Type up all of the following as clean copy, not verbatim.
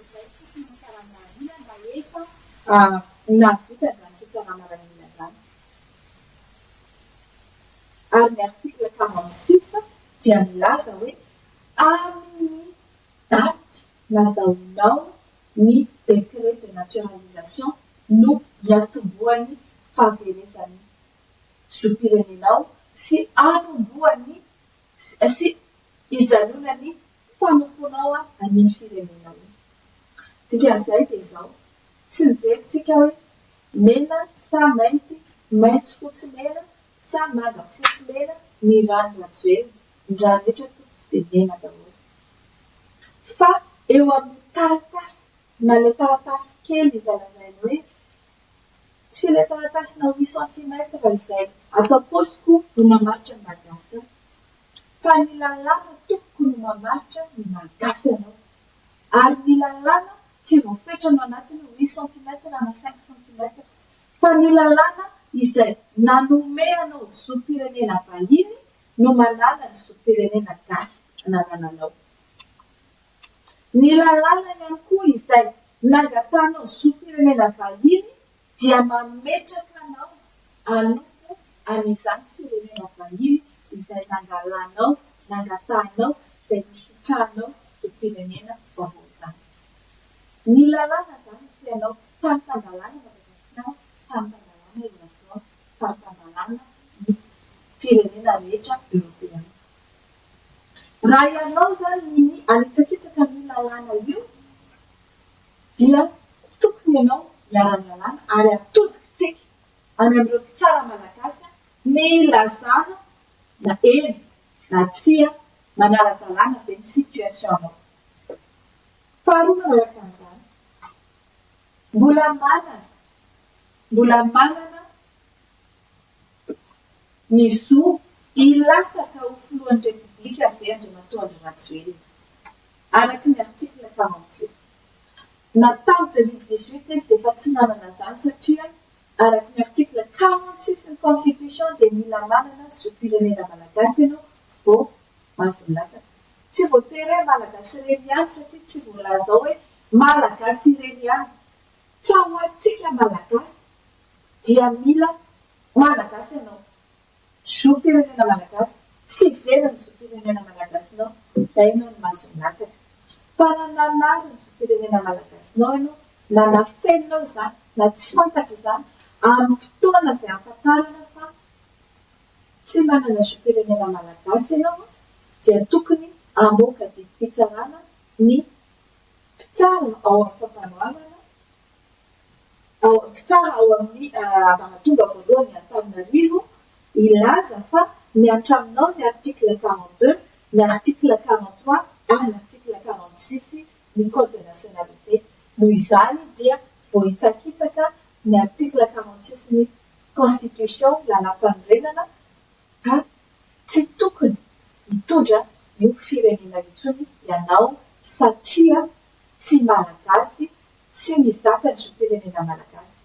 izay tokony ho tsara miaramila mba efa nahavita an'izany fitsarà-miaramila izany. Ary ny article 46 dia milaza hoe amin'ny daty nazahoanao ny décret de naturalisation no hiatombohan'ny fahaverezan'ny zom-pirenenao sy hanombohan'ny sy hijanonan'ny fanompoanao an'iny firenena iny. Dikan'izay dia izao, tsy nijery tsika hoe mena sa mainty, maitso fotsy mena sa manga fotsy mena ny ràn'i Rajoelina, ny rà rehetra tompoko dia mena daholo. Fa eo amin'ny taratasy na ilay taratasy kely izay lazainy hoe tsy ilay taratasy-na huit centimètres izay ato am-paosiko no mamaritra ny maha gasy ahy, fa ny lalàna tompoko no mamaritra ny maha gasy anao. Ary ny lalàna tsy voafetra no anatiny huit centimètres na cinq centimètres, fa ny lalàna izay nanome anao zom-pirenena vahiny no manala ny zom-pirenena gasy anananao. Ny lalàna ihany koa izay nangatahanao zom-pirenena vahiny dia mametraka anao hanompo an'izany firenena vahiny izay nangalanao, nangatahanao, izay nisitrahanao zom-pirenena vaovao izany. Ny lalàna izany no tianao, tany tan-dalàna Madagasikara, tany tan-dalàna i La France, tany tan-dalàna ny firenena rehetra eoropeana. Raha ianao izany minia hanitsakitsaka an'io lalàna io dia tokony ianao hiara-milalàna ary atodikitsika any amin'ireo mpitsara malagasy ny hilazana na eny na tsia manara-dalàna ve ny situation-nao. Faharoa manaraka an'izany, mbola manana, mbola manana ny zo hilatsaka ho filohan'ny Repoblika ve Andriamatoa Andry Rajoelina? Araka ny article 46. Na tamin'ny 2018 izy dia efa tsy nanana izany satria araka ny article 46 ny constitution dia mila manana zom-pirenena malagasy ianao vao mahazo milatsaka. Tsy voatery hoe malagasy irery ihany satria tsy voalaza ao hoe malagasy irery ihany fa ho antsika malagasy dia mila Malagasy ianao. Zom-pirenena malagasy, tsy very ny zom-pirenena malagasinao, izay ianao no mahazo milatsaka. Fa raha nanary ny zom-pirenena malagasinao ianao, na nafeninao izany, na tsy fantatra izany, amin'ny fotoana izay ahafantarana fa tsy manana zom-pirenena malagasy ianao, dia tokony hamoaka didim-pitsarana ny mpitsara ao amin'ny fampanoavana, mpitsara ao amin'ny ambaratonga voalohany Antananarivo hilaza fa mihatra aminao ny article 42, ny article 43 ary ny article 46 ny code de nationalité. Noho izany dia voahitsakitsaka ny article 46 ny constitution, lalàmpanorenana, ka tsy tokony hitondra io firenena io intsony ianao satria tsy malagasy tsy mizaka ny zom-pirenena malagasy.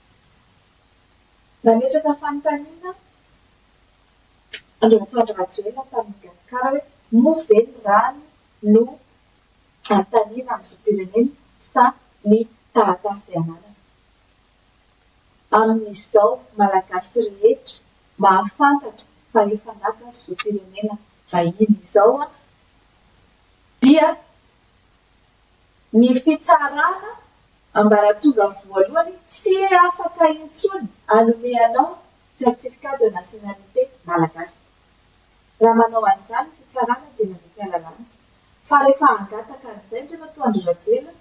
Nametraka fanontaniana Andriamatoa Andry Rajoelina tamin'i Gasikara hoe moa ve ny rany no anontaniana amin'ny zom-pirenena sa ny taratasy izay ananana. Amin'izao Malagasy rehetra mahafantatra fa efa naka zom-pirenena vahiny izao dia Ny fitsarana ambaratonga voalohany tsy afaka intsony hanome anao certificat de nationalité malagasy. Raha manao an'izany ny fitsarana dia mandika lalàna. Fa rehefa hangataka an'izay Andriamatoa Andry Rajoelina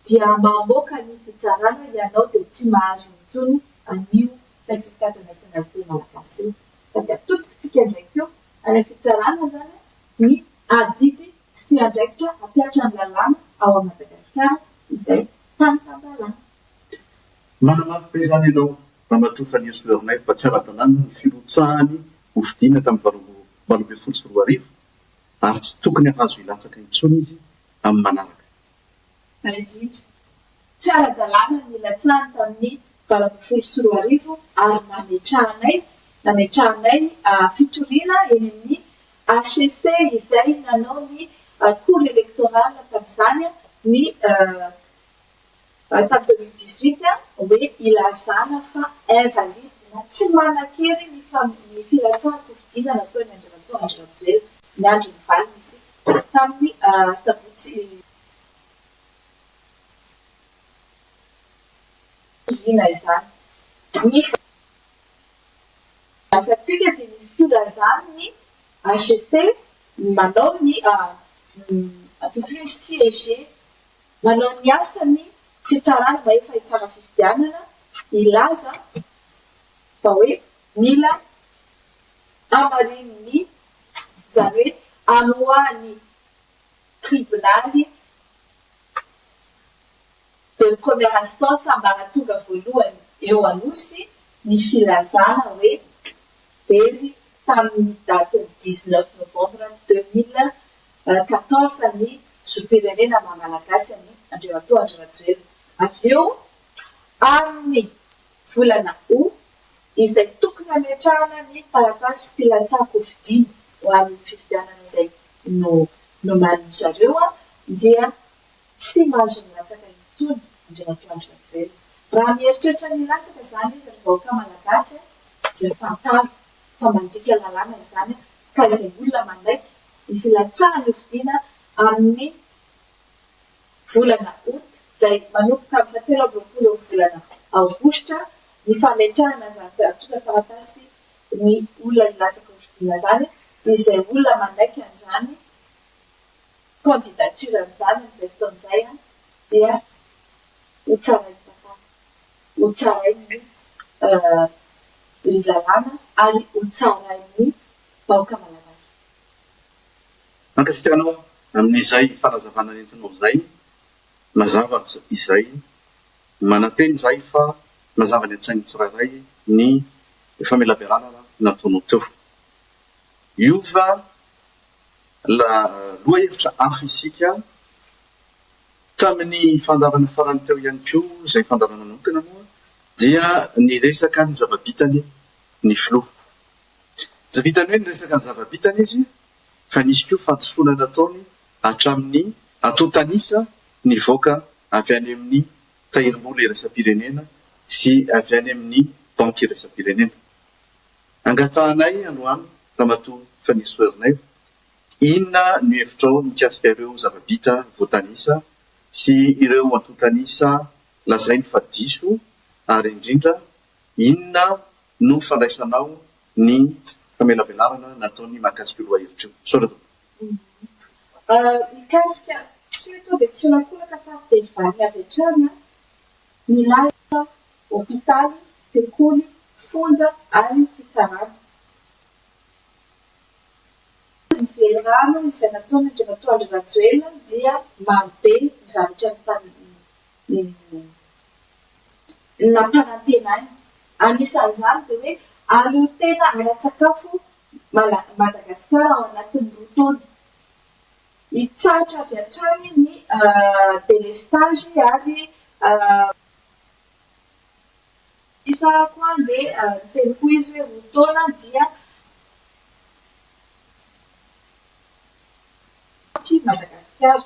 dia mamoaka ny fitsarana ianao dia tsy mahazo intsony an'io certificat de nationalité malagasy io. Fa dia atodikitsika indray koa any amin'ny fitsarana izany ny adidy sy andraikitra hampihatra ny lalàna ao Madagasikara izay tany tan-dalàna. Manamafy ve izany ianao, Ramatoa Fanirisoa Ernaivo, fa tsy ara-dalàna ny firotsahany ho fidiana tamin'ny 2018 ary tsy tokony hahazo hilatsaka intsony izy amin'ny manaraka? Izay indrindra. Tsy ara-dalàna ny nilatsahany tamin'ny 2018 ary nametrahanay nametrahanay fitoriana eny amin'ny HCC izay nanao ny cour électorale tamin'izany ny. Tamin'ny 2018 hoe ilazana fa invalide na tsy manan-kery ny ny filatsahan-kofidina nataon'i Andriamatoa Andry Rajoelina. Niandry ny valiny isika tamin'ny sabotsy toriana izany. Ny asantsika dia misy filazan'ny HCC manao ny ataontsika hoe siéger, manao ny asany fitsarana mahefa hitsara fifidianana hilaza fa hoe mila hamarinin'ny, izany hoe amoahan'ny tribonaly de première instance ambaratonga voalohany eo Anosy ny filazana hoe very tamin'ny datin'ny 19 novembre 2014 ny zom-pirenena maha Malagasy an'i Andriamatoa Andry Rajoelina. Avy eo, amin'ny volana Août, izay tokony hametrahana ny taratasim-pilatsahan-kofidina ho an'ny fifidianana izay nomanin-dry zareo dia tsy mahazo milatsaka intsony Andriamatoa Andry Rajoelina. Raha mieritreritra ny hilatsaka izany izy ry vahoaka Malagasy dia fantaro fa mandika lalàna izany ka izay olona manaiky ny filatsahany hofidiana amin'ny volana août izay manomboka amin'ny fahatelo amby roapolo volana aogositra ny fametrahana izany antontan-taratasy ny olona hilatsaka hofidiana izany, izay olona manaiky an'izany candidature an'izany amin'izay fotoana izay dia ho tsarain'ny tantara, ho tsarain'ny ny lalàna ary ho tsarain'ny vahoaka malagasy. Mankasitraka anao amin'izay fanazavana nentinao izay, mazava izay, manantena izahay fa mazava ny an-tsain'ny tsirairay ny famelabelarana nataonao teo. Hiova lohahevitra hafa isika tamin'ny fandaharana farany teo ihany koa, izay fandaharana manokana moa dia niresaka ny zava-bitany ny filoha. Tsy vitan'ny hoe niresaka ny zava-bitany izy fa nisy koa fahadisoana nataony hatramin'ny antontan'isa nivoaka avy any amin'ny Tahirimbola iraisam-pirenena sy avy any amin'ny Banky iraisam-pirenena. Angatahanay androany Ramatoa Fanirisoa Ernaivo, inona no hevitrao mikasika ireo zava-bita voatanisa sy ireo antontan'isa lazainy fa diso ary indrindra inona no fandraisanao ny famelabelarana nataony mahakasika io lohahevitra io? Misaotra tompoko. Mikasika, tsy hoe tonga dia tsy olakolaka fa avy dia valiny avy hatrany an, nilaza hopitaly, sekoly, fonja ary fitsarana. Ny velirano izay nataon' Andriamatoa Andry Rajoelina dia marobe ny zavatra nampanantenainy. Anisan'izany dia hoe aleo tena ara-tsakafo Madagasikara ao anatin'ny 2 taona. Hitsahatra avy hatrany ny délestage ary diso aho dia niteny koa izy hoe 2 taona dia ampy Madagasikara.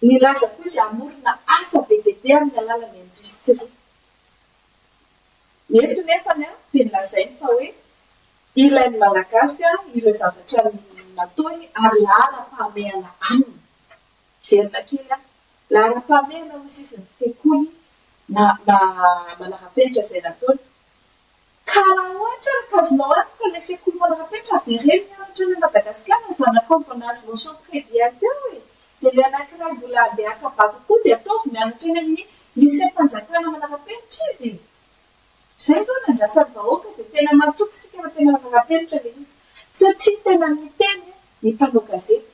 Nilaza koa izy hamorona asa be dia be amin'ny alalan'ny industrie. Eto nefany dia nolazainy fa hoe ilain'ny Malagasy ireo zavatra nataony ary laharam-pahamehana aminy. Miverina kely aho. Laharam-pahamehana hoy izy ny sekoly na manara-penitra izay nataony. Ka raha ohatra ary ka azonao antoka ilay sekoly manara-penitra avereno mianatra any Madagasikara ny zanakao vao nahazo mention très bien teo e! Dia ilay anankiray mbola handeha haka bac koa dia ataovy mianatra eny amin'ny lycée-mpanjakana manara-penitra izy e! Izay izao no andrasan'ny vahoaka dia tena matoky isika fa tena manara-penitra ilay izy satria tena miteny ny mpanao gazety.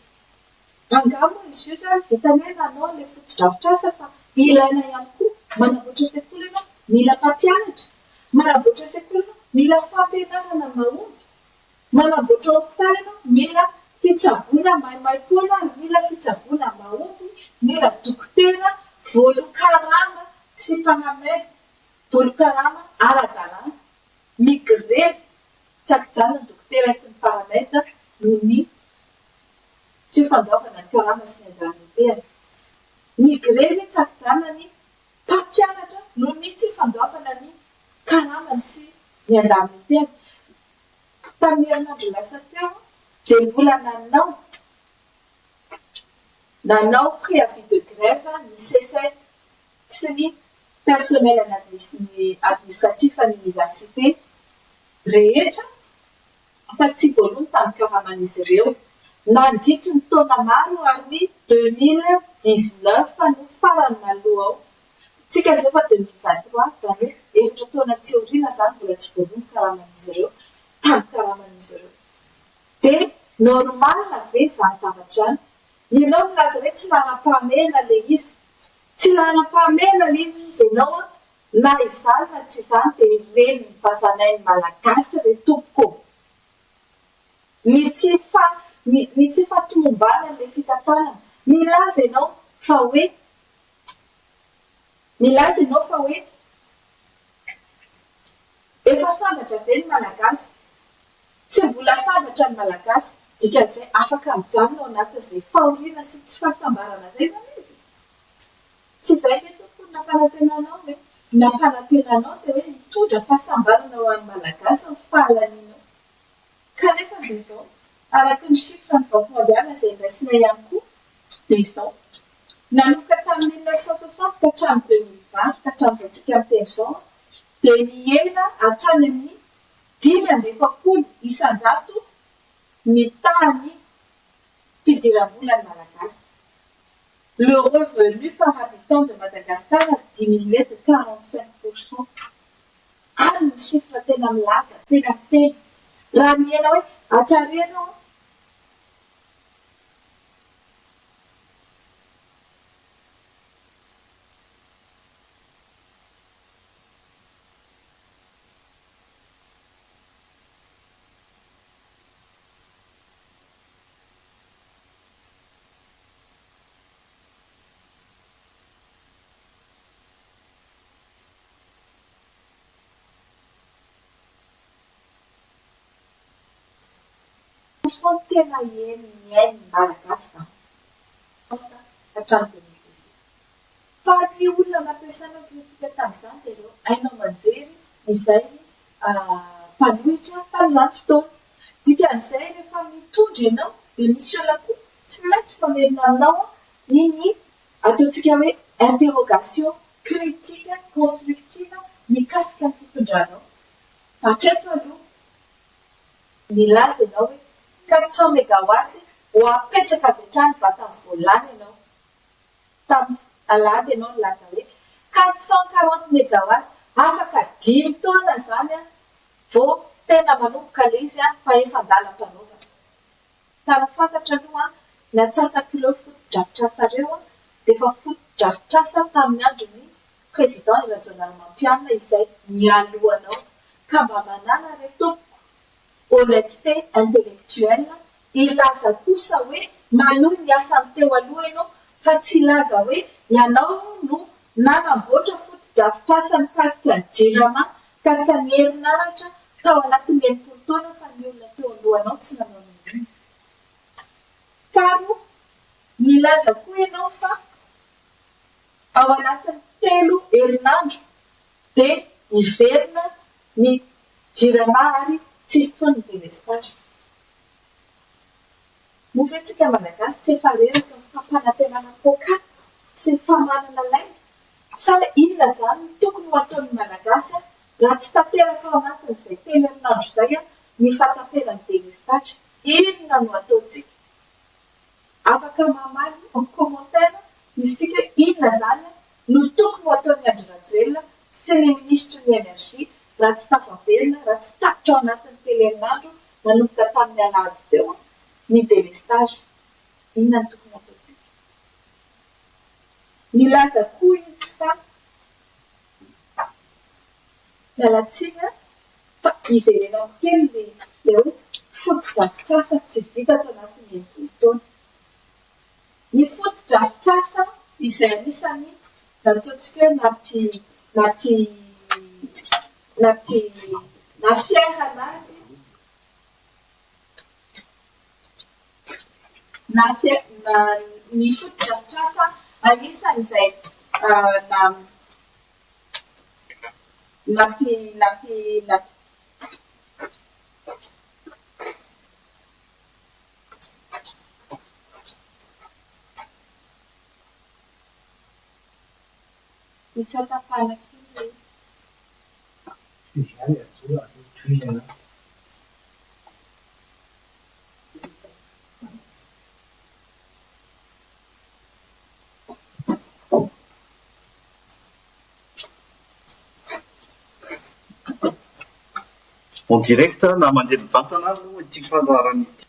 Angaha moa izy io izany vitan'ny hoe nanao ilay fotodrafitrasa fa ilaina ihany koa manamboatra sekoly ianao, mila mpampianatra, manamboatra sekoly ianao, mila fampianarana mahomby, manamboatra hopitaly ianao, mila fitsaboana maimaimpoana, mila fitsaboana mahomby, mila dokotera voalokarama sy mpanamed voalokarama ara-dalàna, migrevy tsy ankijanona ny dokotera sy ny paramed noho ny tsy fandoavana ny karama sy ny indemnité-ny. Nigrevy tsy an-kijanona ny mpampianatra noho ny tsy fandoavana ny karamany sy ny andavan'ny tena. Tamin'ny herinandro lasa teo dia mbola nanao nanao préavis de grève ny Seces sy ny personnel administratif ny université rehetra fa tsy voaloa tamin'ny karaman'izy ireo nandritry ny taona maro ary ny 2019 no farany naloa ao. Tsika izao fa 2023, izany hoe 4 taona aty aoriana izany mbola tsy voaloa ny karaman'izy ireo, tamin'ny karaman'izy ireo. Dia normal ve izany zavatra izany? Ianao milaza hoe tsy laharam-pahamehana ilay izy. Tsy laharam-pahamehana ilay izy hozy ianao an, na izany na tsy izany dia ireny vazanain'ny Malagasy re tompoko ô. Ny tsy fa ny ny tsy fahatomombanan'ilay fitantanana. Milaza ianao fa hoe milaza ianao fa hoe efa sambatra ve ny Malagasy? Tsy mbola sambatra ny Malagasy, dikan'izay afaka mijanona ao anatin'izay fahoriana sy tsy fahasambarana izay izany izy? Tsy izay ange tompoko no nampanantenanao e! Ny nampanantenanao dia hoe hitondra fahasambarana ho an'ny Malagasy ny fahalanianao. Kanefa dia izao, araka ny chiffre ny Banque Mondiale izay raisina ihany koa dia izao, nanomboka tamin'ny 1960 ka hatramin'ny 2020 ka hatramin'izao tsika miteny izao dia nihena hatrany amin'ny 45% ny tahan'ny fidiram-bolan'ny Malagasy. Le revenu par habitant de Madagascar a diminué de 45%. Ary ny chiffre tena milaza, tena miteny. Raha nihena hoe hatrareno Pourcent tena henon'ny ain'ny Malagasy izany. Hatramin'ny 2018. Fa ny olona nampiasaina kritika tamin'izany dia ireo haino aman-jery izay mpanohitra tamin'izany fotoana. Dikan'izay rehefa mitondra ianao dia misy olona koa tsy maintsy mamerina aminao iny ataontsika hoe interrogation critique constructive mikasika ny fitondranao. Fa hatreto aloha nilaza ianao hoe 400 mégawatt ho apetraka avy hatrany vatany voalany ianao. Tamin'ny alahady ianao nilaza hoe 440 mégawatt afaka 5 taona izany vao tena manomboka ilay izy fa efa an-dalam-panaovana. Tsara fantatra aloha ny antsasak'ireo fotodrafitrasa ireo dia efa fotodrafitrasa tamin'ny andron'ny Président Rajaonarimampianina izay nialohanao. Ka mba manàna re tompoko honnêteté intellectuelle hilaza kosa hoe manohy ny asany teo aloha ianao fa tsy hilaza hoe ianao no nanamboatra fotodrafitrasa mikasika ny Jirama, mikasika ny herinaratra tao anatin'ny 60 taona fa ny olona teo alohanao tsy nanao n'inon'inona. Faharoa, nilaza koa ianao fa ao anatin'ny 3 herinandro dia hiverina ny Jirama ary tsisy intsony ny délestage. Moa ve tsika Malagasy tsy efa reraka ny fampanantenana poakaty sy ny famanana lainga? Sa hoe inona izany no tokony ho ataon'ny Malagasy raha tsy tanteraka ao anatin'izay 3 herinandro izay ny fahataperan'ny délestage? Inona no ataontsika? Afaka mamaly en commentaire isika hoe inona izany no tokony ho ataon'i Andry Rajoelina sy ny minisitry ny Energie raha tsy tafaverina, raha tsy tapitra ao anatin'ny 3 herinandro nanomboka tamin'ny alahady teo ny délestage. Inona no tokony hataontsika? Nilaza koa izy fa miala tsiny fa hiverenako kely ilay hoe fotodrafitrasa tsy vita tao anatin'ny 60 taona. Ny fotodrafitrasa izay anisan'ny nataontsika hoe nampi nampi nampi nafiairana azy na ny fotodrafitrasa Anisan'izay na nampi nampi nampi Misy hatapahana kely ilay izy. Izany aloha tohizana. En direct na mandeha mivantana moa ity fandaharana ity.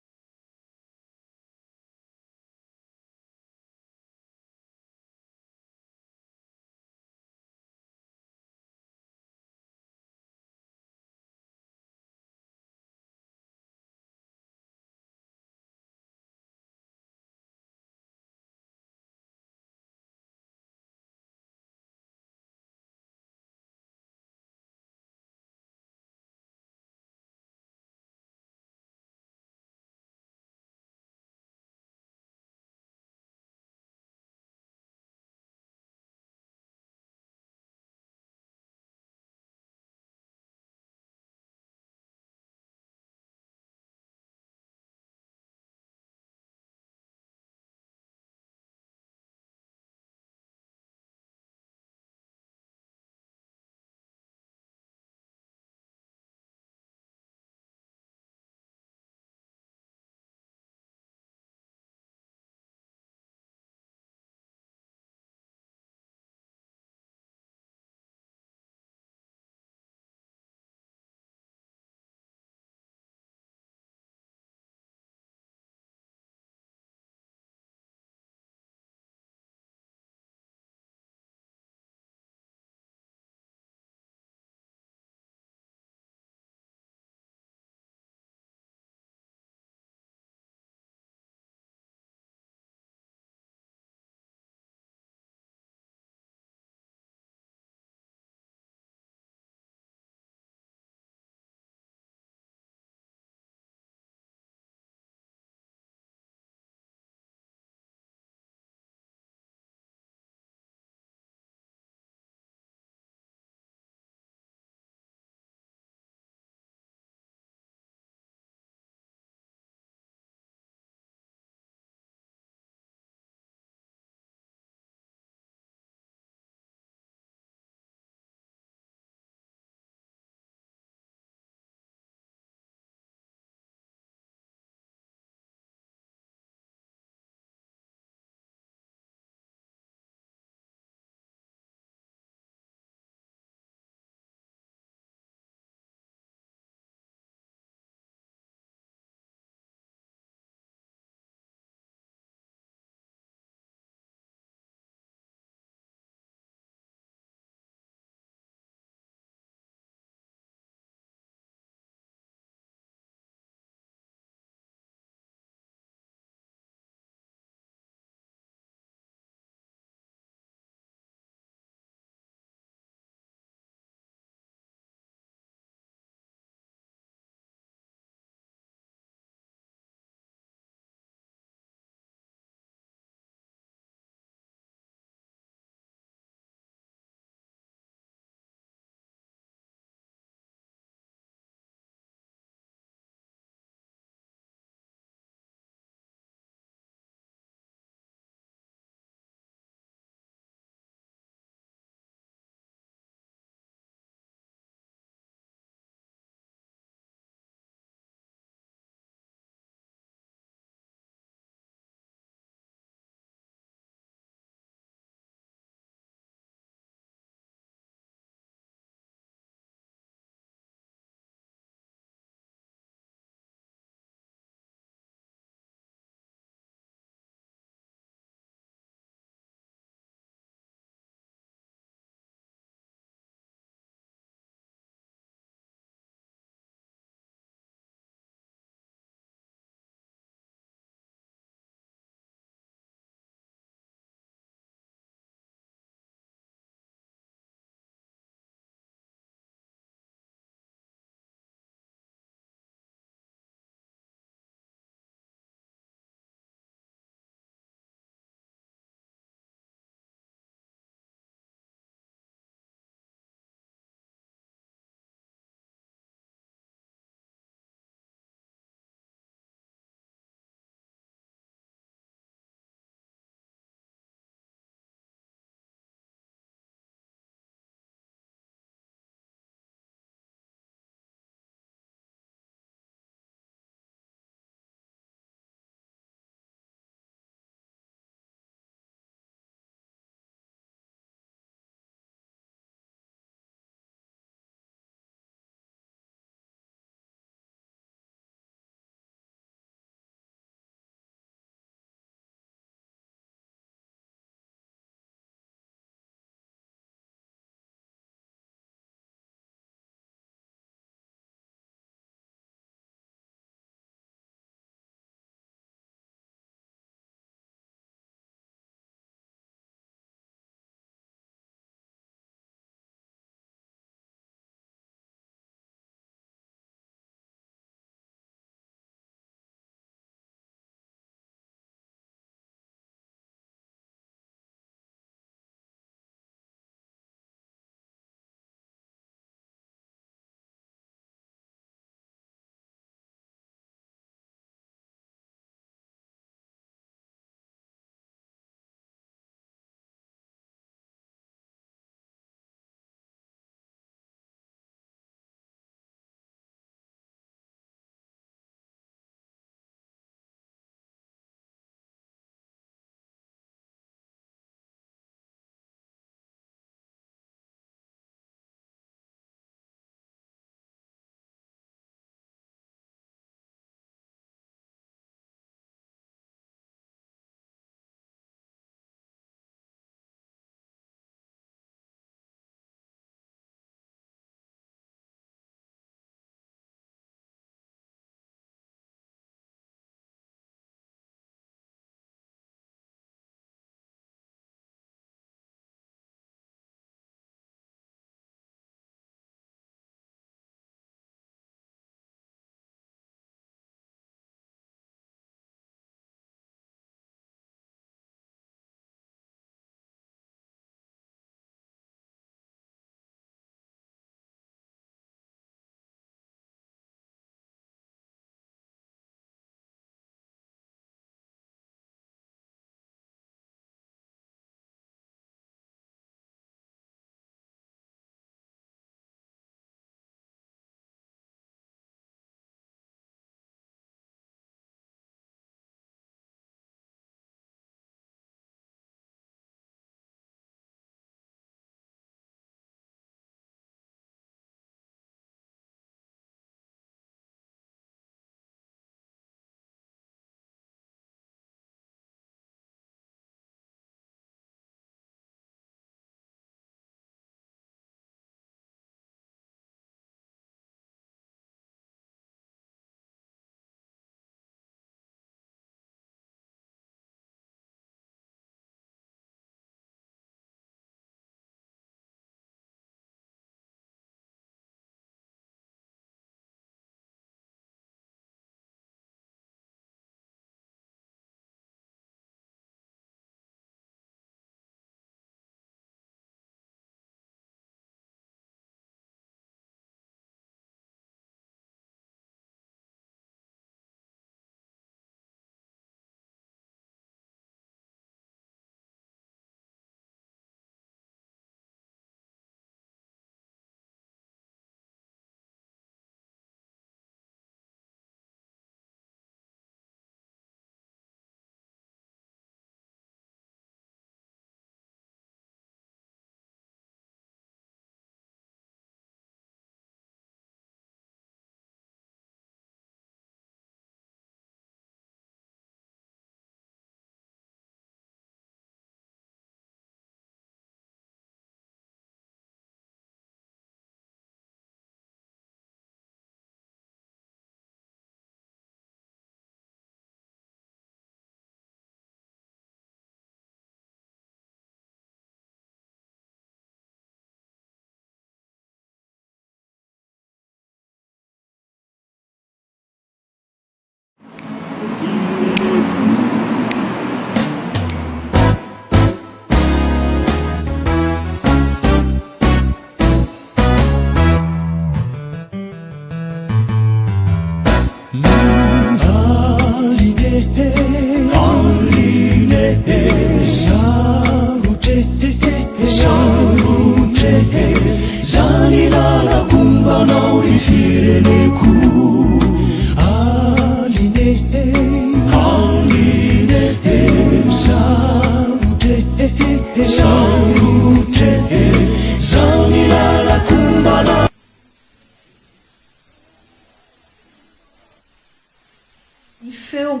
feo.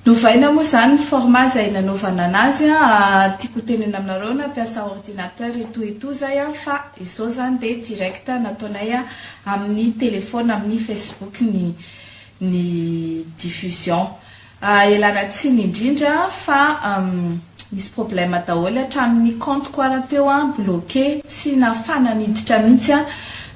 Novaina moa izany ny format izay nanaovana anazy an, tiako ho tenenina aminareo nampiasa ordinateur et tout et tout izay an, fa izao izany dia direct nataonay amin'ny telephone amin'ny facebook ny ny diffusion. Ialana tsiny indrindra fa misy problème daholo hatramin'ny compte ko ara teo an bloqué tsy nahafahana niditra mihitsy an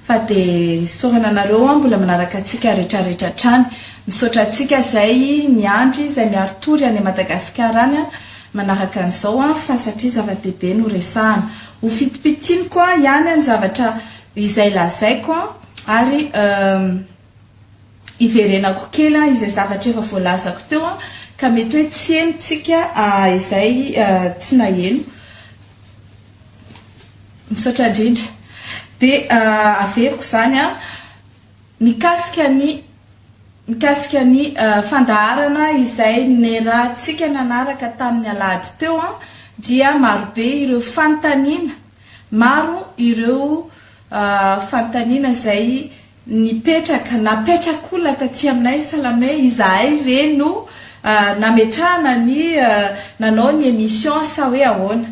fa dia isaorana anareo an mbola manaraka antsika retraretra hatrany. Misaotra antsika izay miandry izay miari-tory any Madagasikara any an manaraka an'izao an fa satria zava-dehibe no resahana. Ho fitipitiniko an ihany ny zavatra izay lazaiko an ary Hiverenako kely izay zavatra efa voalazako teo ka mety hoe tsy henontsika izay tsy naheno. Misaotra indrindra. Dia averiko izany mikasika ny mikasika ny fandaharana izay nerahantsika nanaraka tamin'ny alahady teo dia marobe ireo fanontaniana, maro ireo fanontaniana izay Nipetraka, napetrak'olona taty aminay sahala hoe izahay ve no nametrahana ny nanao ny émission sa hoe ahoana?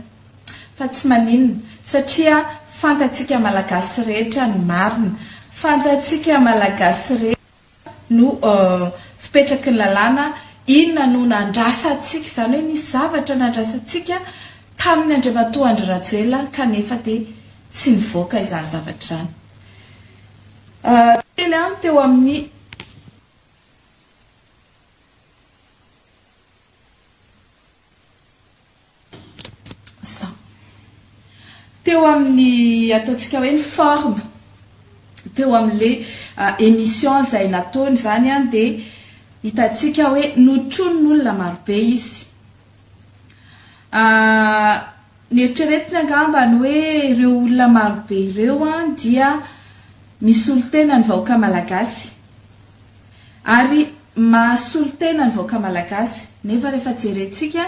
Fa tsy maninona satria fantatsika Malagasy rehetra ny marina, fantatsika Malagasy rehetra no fipetraky ny lalàna, inona no nandrasantsika, izany hoe nisy zavatra nandrasantsika tamin'ny Andriamatoa Andry Rajoelina kanefa dia tsy nivoaka izany zavatra izany. Kely ihany teo amin'ny. Teo amin'ny ataontsika hoe ny forme, teo amin'ilay émission izay nataony izany dia hitantsika hoe notronin'olona marobe izy. Neritreretiny angamba ny hoe ireo olona marobe ireo dia misolo tena ny vahoaka malagasy ary mahasolo tena ny vahoaka malagasy nefa rehefa jerentsika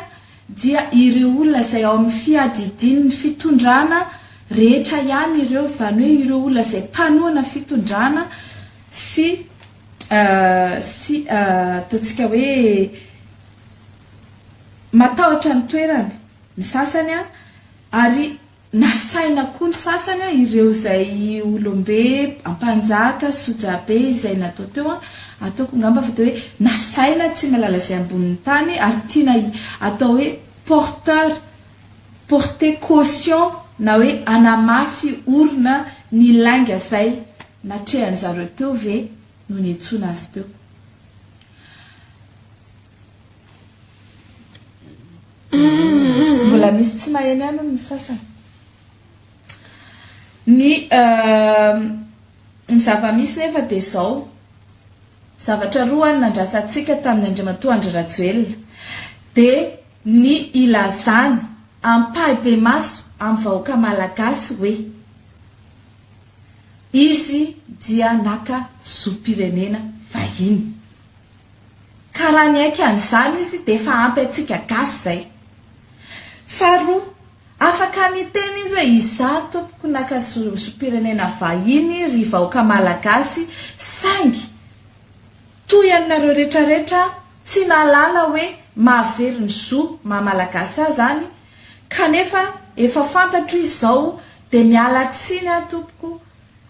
dia ireo olona izay ao amin'ny fiadidian'ny fitondrana rehetra ihany ireo, izany hoe ireo olona izay mpanohana fitondrana sy sy ataontsika hoe matahotra ny toerany. ny sasany ary nasaina koa ny sasany ireo izay olombe, ampanjaka, sojabe izay natao teo, ataoko angamba fa dia hoe nasaina tsy mahalala izay ambonin'ny tany ary tiana atao hoe porteur, porter caution na hoe hanamafy orina ny lainga izay natrehan'zareo teo ve no niantsoana azy teo. Mbola misy tsy maheno ihany hono ny sasany. Ny ny zava-misy nefa dia izao, zavatra roa no nandrasantsika tamin'i Andriamatoa Andry Rajoelina, dia ny hilazany ampahibemaso amin'ny vahoaka malagasy hoe izy dia naka zom-pirenena vahiny. Ka raha niaiky an'izany izy dia efa ampy antsika gasy izay. Faharoa, afaka niteny izy hoe izaho tompoko naka zom-pirenena vahiny ry vahoaka malagasy saingy toy anareo retraretra tsy nahalala hoe mahavery ny zo maha malagasy ahy izany kanefa efa fantatro izy izao dia miala tsiny aho tompoko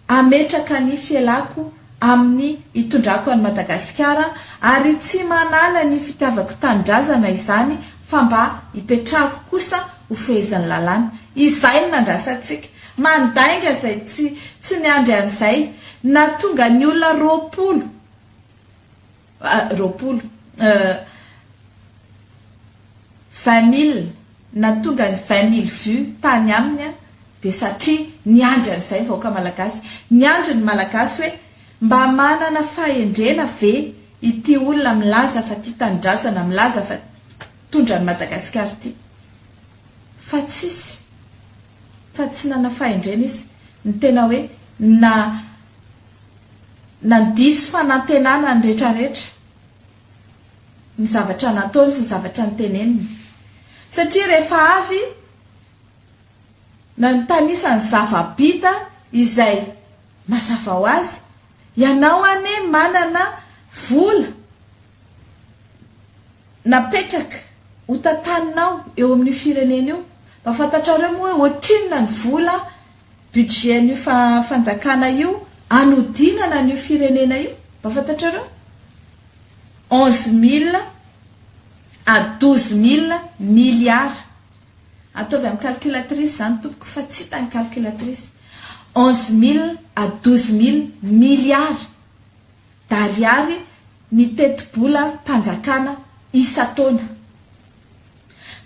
hametraka ny fialako amin'ny hitondrako an'i Madagasikara ary tsy manala ny fitiavako tanindrazana izany fa mba hipetrahako kosa ho fehezin'ny lalàna. Izay no nandrasantsika. Mandainga izay tsy tsy niandry an'izay. Na tonga ny olona 20 20 20000 na tonga ny 20000 vues tany aminy dia satria niandry an'izay ny vahoaka malagasy. Niandry ny malagasy hoe mba manana fahendrena ve ity olona milaza fa tia tanindrazana, milaza fa mpitondra an'i Madagasikara ity. Fa tsisy. Sady tsy nanana fahendrena izy. Ny tena hoe na nandiso fanantenana ny retraretra. Ny zavatra nataony sy ny zavatra noteneniny. Satria rehefa avy Nanontany isan'ny zava-bita izay, mazava ho azy, Ianao anie manana vola napetraka ho tantaninao eo amin'io firenena io. Mba fantatrareo moa hoe ohatrinona ny vola budget an'io fanjakana io anodinana an'io firenena io? Mba fantatrareo? 11 mille à 12 mille milliards. Ataovy amin'ny calculatrice izany tompoko fa tsy hita ny calculatrice. 11 mille à 12 mille milliards d'ariary ny tetibolam-panjakana isan-taona.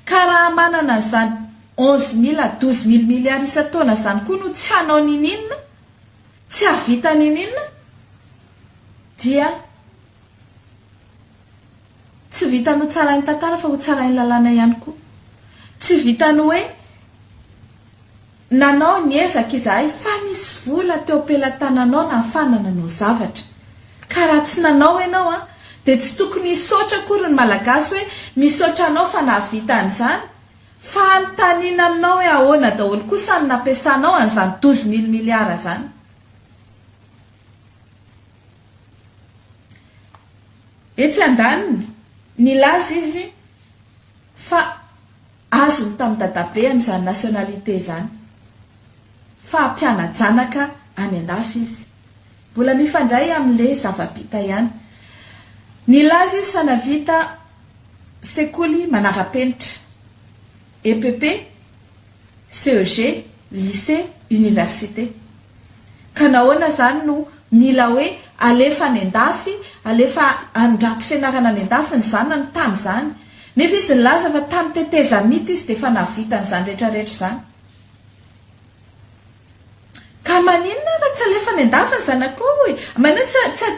Ka raha manana an'izany 11 mille à 12 mille milliards isan-taona izany koa no tsy hanao n'ininona, tsy hahavita n'ininona, dia tsy vitan'ny ho tsarain'ny tantara fa ho tsarain'ny lalàna ihany koa. Tsy vitan'ny hoe nanao ny ezaka izahay fa nisy vola teo am-pelatananao nahafahana nanao zavatra. Ka raha tsy nanao ianao an, dia tsy tokony hisaotra akory ny Malagasy hoe misaotra anao fa nahavita an'izany, fa hanontaniana aminao hoe ahoana daholo kosa no nampiasanao an'izany 12 mille milliards izany. Etsy andaniny, nilaza izy fa azony tamin'ny dadabeany izany nationalité izany, fa mpiana-janaka any andafy izy. Mbola mifandray amin'ilay zava-bita ihany. Nilaza izy fa navita sekoly manara-penitra, EPP, CEG, lycée, université. Ka nahoana izany no mila hoe alefa any an-dafy, alefa handrato fianarana any an-dafy ny zanany tamin'izany? Nefa izy nilaza fa tamin'ny tetezamita izy dia efa nahavita an'izany rehetra rehetra izany. Ka maninona raha tsy alefa any an-dafy ny zanakao e? Maninona tsy tsy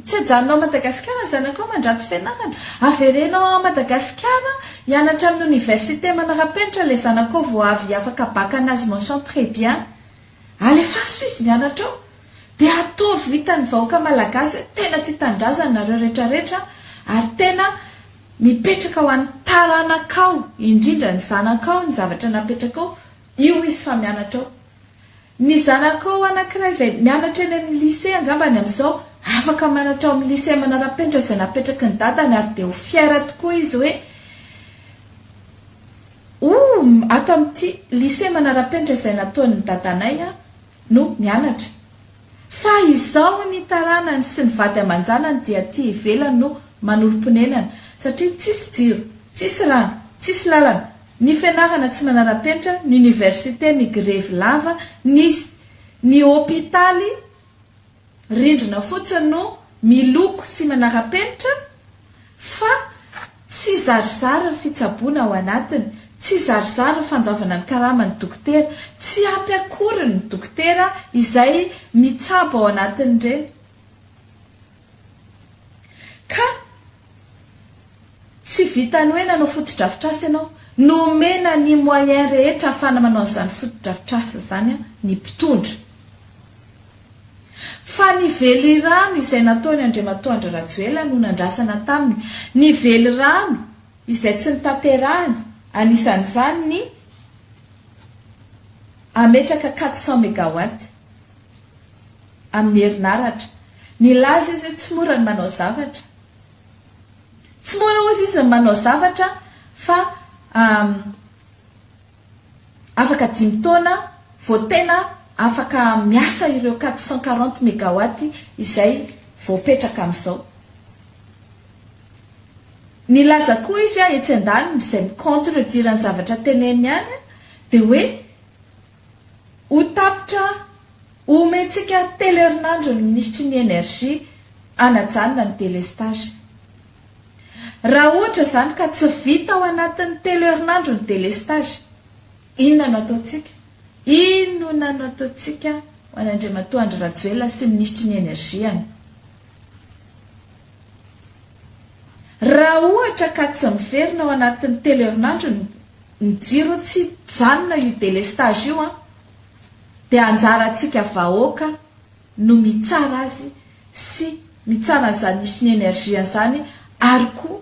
Tsy ajanona ao Madagasikara ny zanakao mandrato fianarana. Avereno ao Madagasikara hianatra amin'ny oniversite manara-penitra ilay zanakao vao avy afaka bac anazy mention très bien. Alefaso izy mianatra ao. Dia ataovy hitan'ny vahoaka malagasy hoe tena tia tanindrazana nareo retraretra ary tena mipetraka ho an'ny taranakao indrindra ny zanakao ny zavatra napetrakao io izy fa mianatra ao. Ny zanakao anankiray izay mianatra eny amin'ny lycée angamba any amin'izao, afaka mianatra ao amin'ny lycée manara-penitra izay napetraky ny dadany ary dia ho fier tokoa izy hoe oh, ato amin'ity lycée manara-penitra izay nataon'ny dadanay aho no mianatra. Fa izao ny taranany sy ny vady aman-janany dia aty ivelany no manorim-ponenana satria tsisy jiro, tsisy rano, tsisy lalana, Ny fianarana tsy manara-penitra, ny université migrevy lava, ny ny hopitaly rindrina fotsiny no miloko sy manara-penitra fa tsy zarizary ny fitsaboana ao anatiny, tsy zarizary ny fandoavana ny karaman'ny dokotera, tsy ampy akory ny dokotera izay mitsabo ao anatin'ireny. Ka Tsy vitan'ny hoe nanao fotodrafitrasa ianao, nomena ny moyen rehetra ahafahana manao an'izany fotodrafitrasa izany ny mpitondra. Fa ny velirano izay nataon'i Andriamatoa Andry Rajoelina no nandrasana taminy, ny velirano izay tsy notanterahiny, anisan'izany ny hametraka 400 megawatt amin'ny herinaratra. Nilaza izy hoe tsy mora ny manao zavatra. Tsy mora hozy izy ny manao zavatra fa afaka dimy taona vao tena afaka miasa ireo 440 megawatt izay voapetraka amin'izao. Nilaza koa izy etsy andaniny izay mi-contredire ny zavatra teneniny ihany dia hoe ho tapitra Omentsika telo herinandro ny minisitry ny Energie hanajanona ny délestage. Raha ohatra izany ka tsy vita ao anatin'ny telo herinandro ny délestage, inona no ataontsika? Inona no ataontsika ho an'Andriamatoa Andry Rajoelina sy minisitry ny Energie any? Raha ohatra ka tsy miverina ao anatin'ny telo herinandro ny jiro, tsy hijanona io délestage io an! dia anjarantsika vahoaka no mitsara azy sy mitsara an'izany misy ny energie an'izany ary koa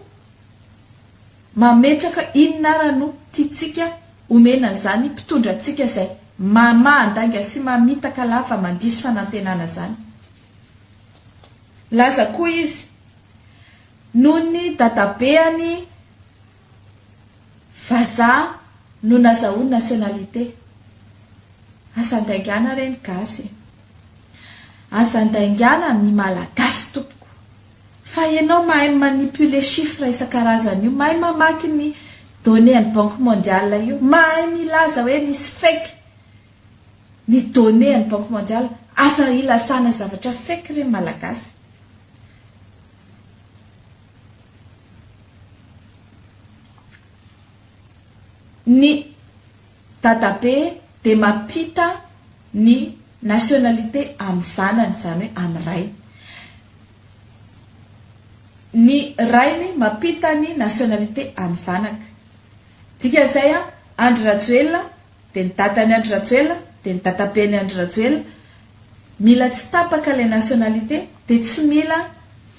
mametraka inona ara no tiantsika omena an'izany mpitondra antsika izay mamahan-dainga sy mamitaka lava mandiso fanantenana izany. Nilaza koa izy, noho ny dadabeany vazaha no nazahoany nationalité. Aza andaingana re ny gasy e. Aza andaingana ny malagasy tompoko. Fa ianao mahay mi-manipuler chiffres isan-karazany io, mahay mamaky ny données an'ny banque mondiale io, mahay milaza hoe misy fake ny données an'ny banque mondiale. Aza ilazana zavatra fake re ny malagasy. Ny dadabe dia mampita ny nationalité amin'ny zanany, izany hoe amin'ny rainy. Ny rainy mampita ny nationalité amin'ny zanaka. Dikan'izay an, Andry Rajoelina dia ny dadan'i Andry Rajoelina dia ny dadaben'i Andry Rajoelina, mila tsy tapaka ilay nationalité dia tsy mila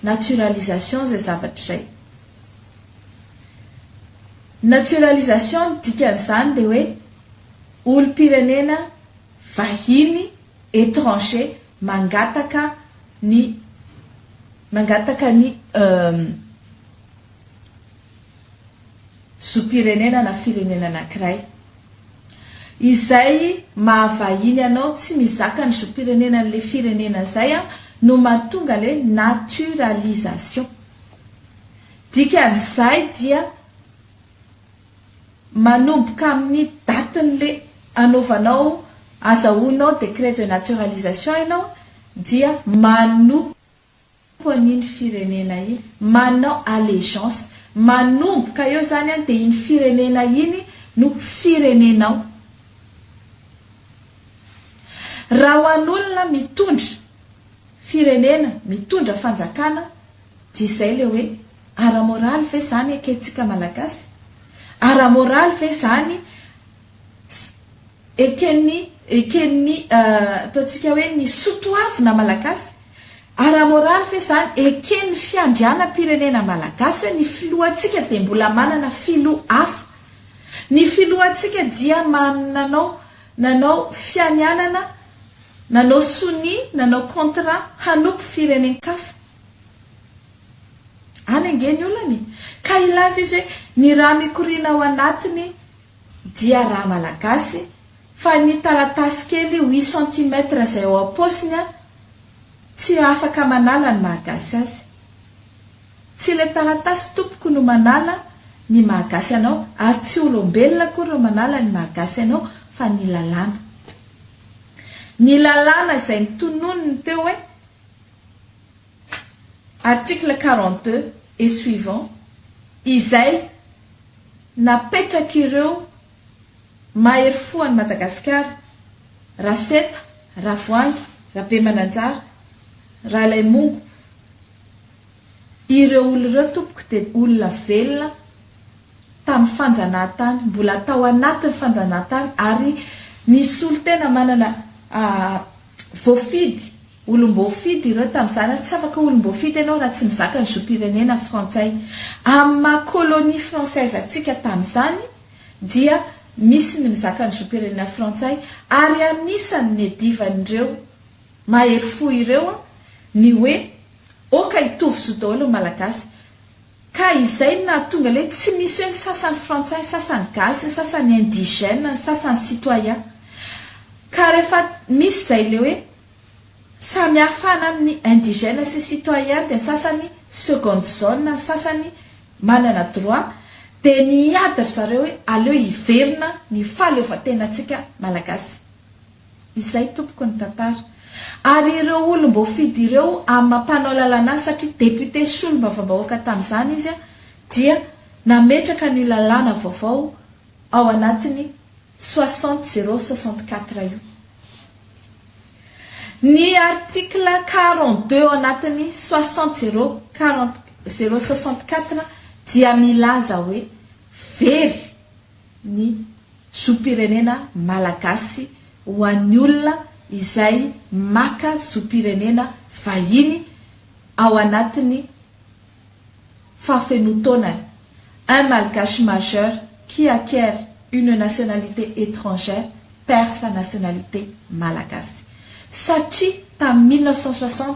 naturalisation izay zavatra izay. Naturalisation ny dikan'izany dia hoe olom-pirenena vahiny, étranger, mangataka ny mangataka ny zom-pirenena na firenena anankiray. Izay maha vahiny anao tsy mizaka ny zom-pirenenan'ilay firenena izay no mahatonga ilay naturalisation. Dikan'izay dia manomboka amin'ny datin'ilay anaovanao, azahoanao décret de naturalisation ianao dia manompo an'iny firenena iny, manao allégeance, manomboka eo izany an dia iny firenena iny no firenenao. Raha ho an'olona mitondra firenena, mitondra fanjakana Dia izay ilay hoe ara-moraly ve izany ekentsika Malagasy? Ara-moraly ve izany eken'ny eken'ny ataontsika hoe ny sotoavina Malagasy? Ara-moraly ve izany eken'ny fiandrianam-pirenena Malagasy hoe ny filohantsika dia mbola manana filoha hafa? Ny filohantsika dia mananao nanao fianianana, nanao sonia, nanao contrat hanompo firenen-kafa. Any ange ny olana e! Ka hilaza izy hoe ny rà mikoriana ao anatiny dia rà malagasy fa ny taratasy kely huit centimètres izay ao am-paosiny an, tsy afaka manala ny maha gasy azy. Tsy ilay taratasy tompoko no manala ny maha gasy anao ary tsy olombelona akory no manala ny maha gasy anao fa ny lalàna. Ny lalàna izay notononiny teo hoe Article 42 et suivant, izay napetrak'ireo mahery fo an'i Madagasikara, Raseta, Ravoahangy, Rabemananjara, Ralaimongo, ireo olona ireo tompoko dia olona velona tamin'ny fanjanahantany, mbola tao anatin'ny fanjanahantany ary nisolo tena manana voafidy Olom-boafidy ireo tamin'izany ary tsy afaka olom-boafidy ianao raha tsy mizaka ny zom-pirenena frantsay. Amin'ny maha colonie française antsika tamin'izany dia misy ny mizaka ny zom-pirenena frantsay ary anisan'ny niadivan'ireo mahery fo ireo ny hoe oka hitovy zo daholo ny Malagasy ka izay no nahatonga ilay tsy misy hoe ny sasany frantsay, ny sasany gasy, ny sasany indigène, ny sasany citoyen. Ka rehefa misy izay ilay hoe samy hafa any amin'ny indigène sy citoyen dia ny sasany seconde zone, ny sasany manana droit dia niady ry zareo hoe aleo hiverina ny fahaleovantenantsika Malagasy. Izay tompoko ny tantara. Ary ireo olom-boafidy ireo amin'ny maha mpanao lalàna azy satria député solombavambahoaka tamin'izany izy dia nametraka an'io lalàna vaovao ao anatin'ny soixante zéro soixante quatre io. Ny article 42 ao anatin'ny soixante zéro quarante zéro soixante quatre dia milaza hoe very ny zom-pirenena malagasy ho an'ny olona izay maka zom-pirenena vahiny ao anatin'ny fahafenoan-taonany, un malgache majeur qui acquiert une nationalité étrangère perd sa nationalité malagasy. Satria tamin'ny 1960.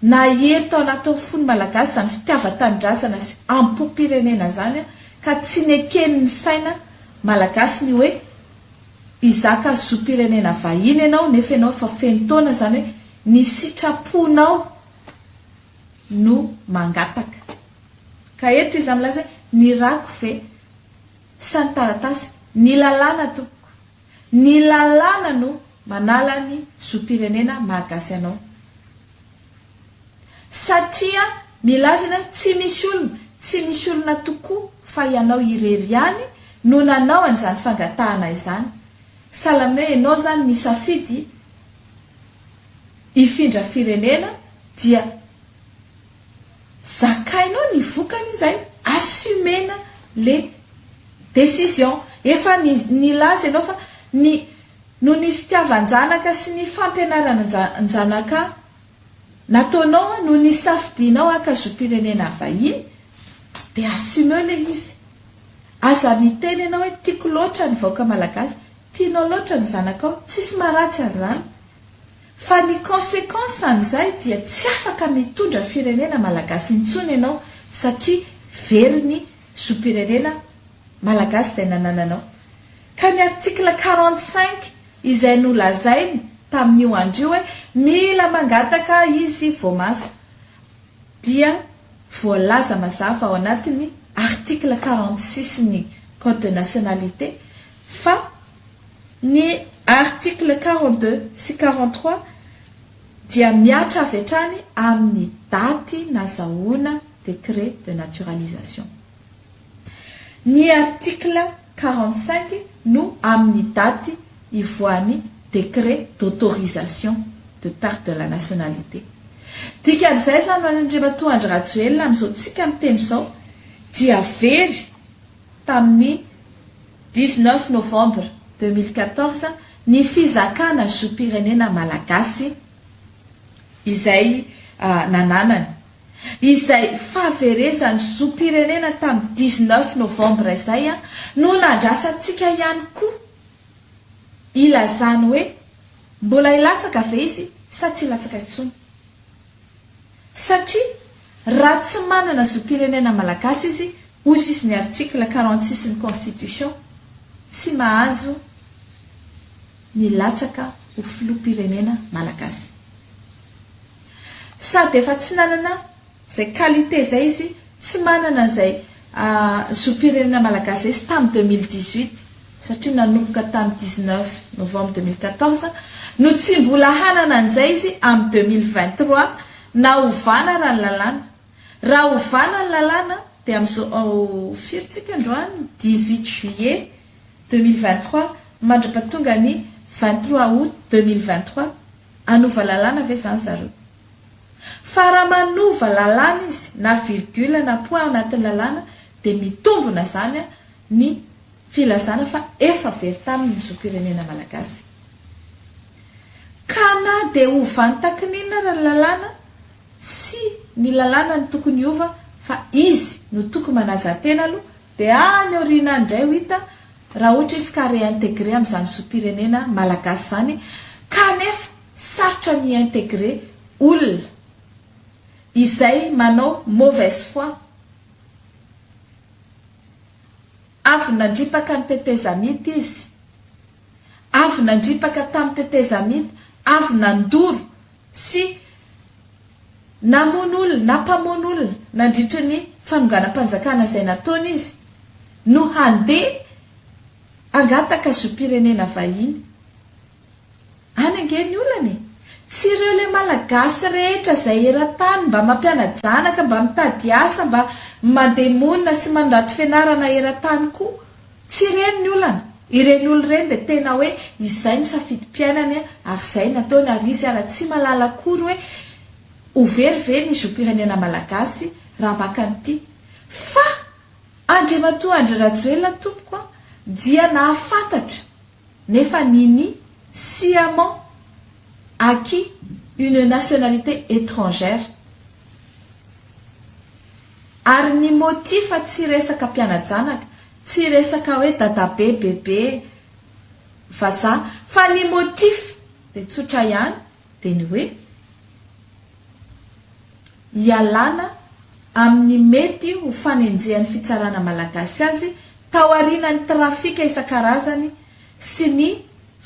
Nahery tao anatin'ny fon'ny Malagasy izany fitiavan-tanindrazana sy ampo-pirenena izany ka tsy neken'ny saina Malagasy ny hoe hizaka zom-pirenena vahiny ianao nefa ianao efa feno taona izany hoe ny sitraponao no mangataka. Ka eto izy milaza hoe ny rako ve sa ny taratasy? Ny lalàna tompoko. Ny lalàna no manala ny zom-pirenena mahagasy anao. Satria milaza ianao hoe tsy misy olona, tsy misy olona tokoa fa ianao irery ihany no nanao an'izany fangatahana izany. Sahala amin'ny hoe ianao izany nisafidy hifindra firenena dia zakainao ny vokany izay, assumer-na le décision. Efa nilaza ianao fa ny noho ny fitiavan-janaka sy ny fampianaran-janaka nataonao no nisafidianao haka zom-pirenena vahiny dia assumer le izy. Aza miteny ianao hoe tiako loatra ny vahoaka malagasy, tianao loatra ny zanakao, tsisy maharatsy an'izany. Fa ny consequence an'izay dia tsy afaka mitondra firenena malagasy intsony ianao satria very ny zom-pirenena malagasy izay nanananao. Ka ny article 45 izay nolazainy tamin'io andro io hoe mila mangataka izy vao maso dia voalaza mazava ao anatin'ny article 46 ny code de nationalité fa Ny article 42 sy 43 dia mihatra avy hatrany amin'ny daty nazahoana décret de naturalisation. Ny article 45 no amin'ny daty ivoahan'ny décret d'autorisation de perte de la nationalité. Dikan'izay izany ho an'Andriamatoa Andry Rajoelina amin'izao tsika miteny izao dia very tamin'ny 19 novembre 2014 ny fizakana zom-pirenena malagasy izay nananany. Izay fahaverezany zom-pirenena tamin'ny 19 novembre izay no nandrasantsika ihany koa ilazany hoe mbola hilatsaka ve izy sa tsy hilatsaka intsony. Satria raha tsy manana zom-pirenena malagasy izy, hoy sisy ny article 46 ny constitution, tsy mahazo milatsaka ho filoham-pirenena malagasy. Sady efa tsy nanana izay qualité izay izy, tsy manana an'izay zom-pirenena malagasy izay izy tamin'ny 2018, satria nanomboka tamin'ny 19 novembre 2014, no tsy mbola hanana an'izay izy amin'ny 2023 na ovana raha ny lalàna. Raha ovana ny lalàna dia amin'izao firy tsika androany? 18 juillet 2023 mandra-pahatonga ny 23 août 2023, hanova lalàna ve izany zareo? Fa raha manova lalàna izy na virgule na point ao anatin'ny lalàna dia mitombona izany ny filazana fa efa very taminy ny zom-pirenena malagasy. Ka na dia ovany takininona ara ny lalàna, tsy ny lalàna no tokony hiova fa izy no tokony manaja tena aloha dia any aoriana any indray ho hita raha ohatra izy ka réintégrer amin'izany zom-pirenena malagasy izany kanefa Sarotra ny hi-integrer olona izay manao mauvaise foi. Avy nandripaka ny tetezamita izy. Avy nandripaka tamin'ny tetezamita, avy nandoro sy namono olona, nampamono olona nandritry ny fanonganam-panjakana izay nataony izy no handeha hangataka zom-pirenena vahiny. Any ange ny olana e! Tsy ireo ilay Malagasy rehetra izay eran-tany mba mampiana-janaka, mba mitady asa, mba mandeha monina sy mandrato fianarana eran-tany koa. Tsy ireny ny olana. Ireny olona ireny dia tena hoe izay ny safidim-piainany ary izay ny ataony ary izy ara tsy mahalala akory hoe ho very ve ny zom-pirenena Malagasy raha maka an'ity. Fa Andriamatoa Andry Rajoelina tompoko dia nahafantatra nefa nini sciemment acquis une nationalité étrangère ary ny motif tsy resaka mpianajanaka, tsy resaka hoe dadabe, bebe, vazaha fa ny motif dia tsotra ihany dia ny hoe. hialana amin'ny mety ho fanenjehan'ny fitsarana malagasy azy taorianan'ny trafika isan-karazany sy ny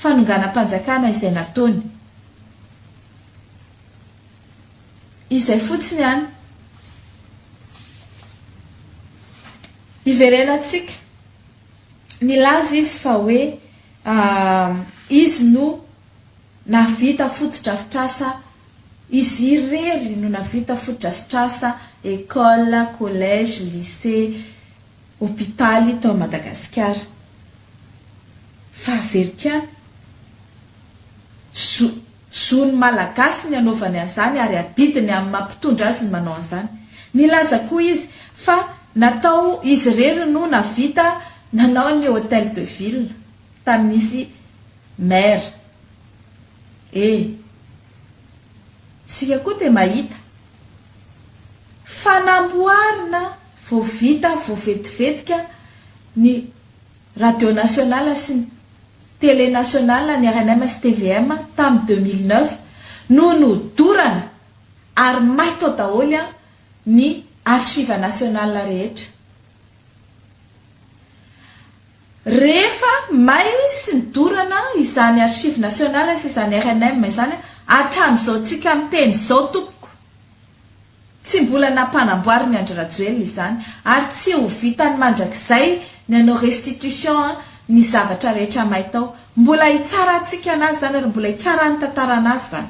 fanonganam-panjakana izay nataony. Izay fotsiny ihany. Hiverenantsika. Nilaza izy fa hoe izy no nahavita fotodrafitrasa, izy irery no nahavita fotodrafitrasa école, collège, lycée, hopitaly tao Madagasikara. Fa averiko ihany, zo, zon'ny Malagasy ny hanaovany an'izany ary adidiny amin'ny maha mpitondra azy ny manao an'izany. Nilaza koa izy fa natao izy irery no nahavita nanao ny hôtel de ville tamin'izy maire. E! Isika koa dia mahita fa namboarina vao vita vao vetivetika ny radio nationale sy ny télé nationale ny rnm sy tvm tamin'ny 2009 no nodorana ary may tao daholo ny archive nationale rehetra. Rehefa may sy nodorana izany archive nationale sy izany rnm izany hatramin'izao tsika miteny izao tompoko tsy mbola nampanamboarin'i Andry Rajoelina izany ary tsy ho vitany mandrakizay ny hanao restitution ny zavatra rehetra may tao. Mbola hitsarantsika anazy izany ary mbola hitsaran'ny tantara anazy izany.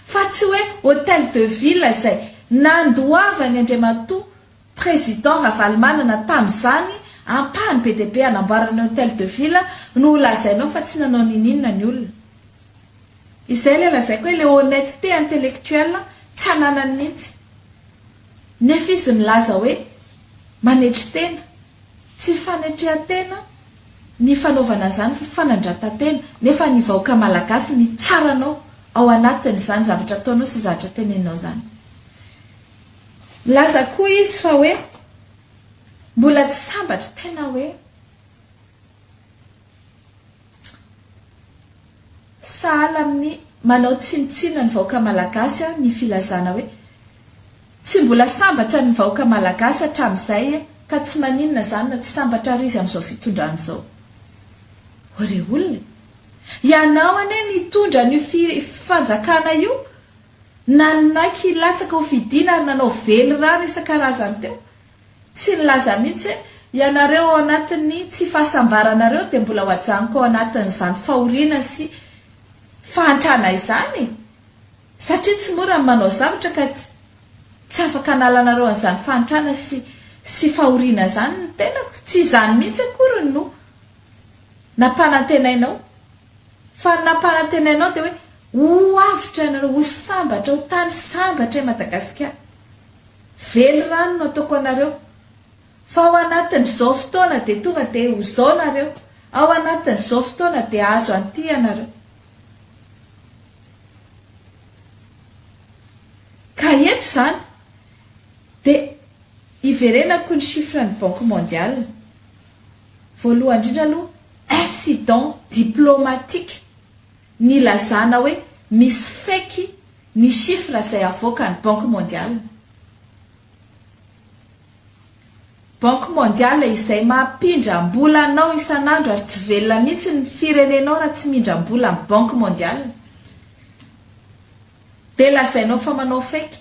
Fa tsy hoe hotel de ville izay nandoavany Andriamatoa Président Ravalomanana tamin'izany ampahany be dia be hanamboarana ny hotel de ville no ho lazainao fa tsy nanao niniana ny olona. Izay ilay lazaiko hoe ilay honnêteté intellectuelle tsy ananany mihitsy. Nefa izy milaza hoe manetry tena. Tsy fanetrehan-tena ny fanaovana an'izany fa fanandratan-tena. Nefa ny vahoaka malagasy mitsara anao ao anatin'izany zavatra ataonao sy zavatra teneninao izany. Milaza koa izy fa hoe mbola tsy sambatra, tena hoe sahala amin'ny manao tsinontsinona ny vahoaka malagasy ny filazana hoe tsy mbola sambatra ny vahoaka malagasy hatramin'izay ka tsy maninona izany na tsy sambatra ary izy amin'izao fitondrana izao. Ô re olona e! Ianao anie nitondra an'io fanjakana io Nanaiky hilatsaka ho fidiana ary nanao velirano isan-karazany teo. Tsy nilaza mihitsy hoe, ianareo ao anatin'ny tsy fahasambaranareo dia mbola ho ajanoko ao anatin'izany fahoriana sy fahantrana izany e! Satria tsy mora ny manao zavatra ka tsy afaka hanala anareo an'izany fahantrana sy sy fahoriana izany ny tenako. Tsy izany mihitsy akory no nampanantenainao. Fa ny nampanantenainao dia hoe ho avotra ianareo, ho sambatra, ho tany sambatra i Madagasikara. Velirano no ataoko anareo. Fa ao anatin'izao fotoana dia tonga dia ho izao nareo, ao anatin'izao fotoana dia hahazo an'ity ianareo. Ka eto izany dia hiverenako ny chiffre-n'ny Banque Mondiale. Voalohany indrindra aloha, incident diplomatique nilazana hoe misy fake ny chiffre izay avoakan'ny Banque Mondiale. Banque Mondiale izay mampindram-bola anao isan'andro ary tsy velona mihitsy ny firenenao raha tsy mindram-bola amin'ny Banque Mondiale. Dia lazainao fa manao fake.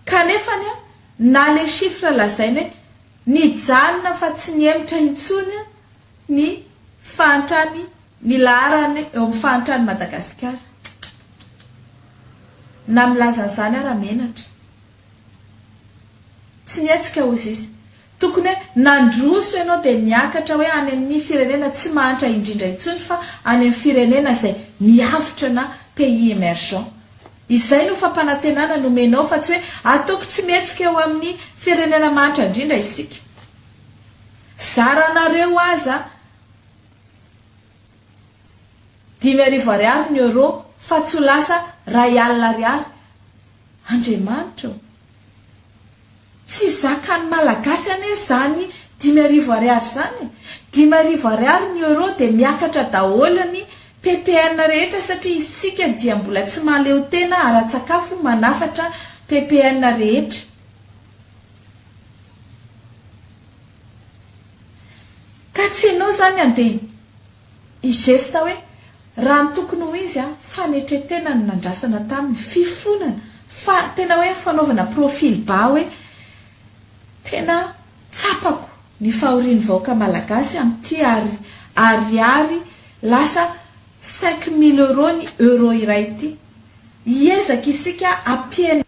Kanefany na le chiffre lazainy hoe Nijanona fa tsy nihemotra intsony ny fahantrany ny laharany eo amin'ny fahantran'i Madagasikara. Na milaza an'izany ara menatra. Tsy nihetsika hozy izy. Tokony hoe nandroso ianao dia niakatra hoe any amin'ny firenena tsy mahantra indrindra intsony fa any amin'ny firenena izay miavotra na pays emergent. Izay no fampanantenana nomenao fa tsy hoe ataoko tsy mihetsika eo amin'ny firenena mahantra indrindra isika. Zaranareo aza 5000 ariary ny euro fa tsy ho lasa 1000 ariary. Andriamanitra ô! Tsy zakan'ny Malagasy anie izany 5000 ariary izany e! 5000 ariary ny euro dia miakatra daholo ny ppn rehetra satria isika dia mbola tsy mahaleotena ara-tsakafo manafatra ppn rehetra. Ka tsy ianao izany andeha hi-geste hoe raha ny tokony ho izy an, fanetren-tena no nandrasana taminy, fifonana, fa tena hoe fanaovana profil bas hoe tena tsapako ny fahorian'ny vahoaka malagasy amin'ity ary ariary lasa 5000 euros ny euro iray ity. Hiezaka isika hampihena.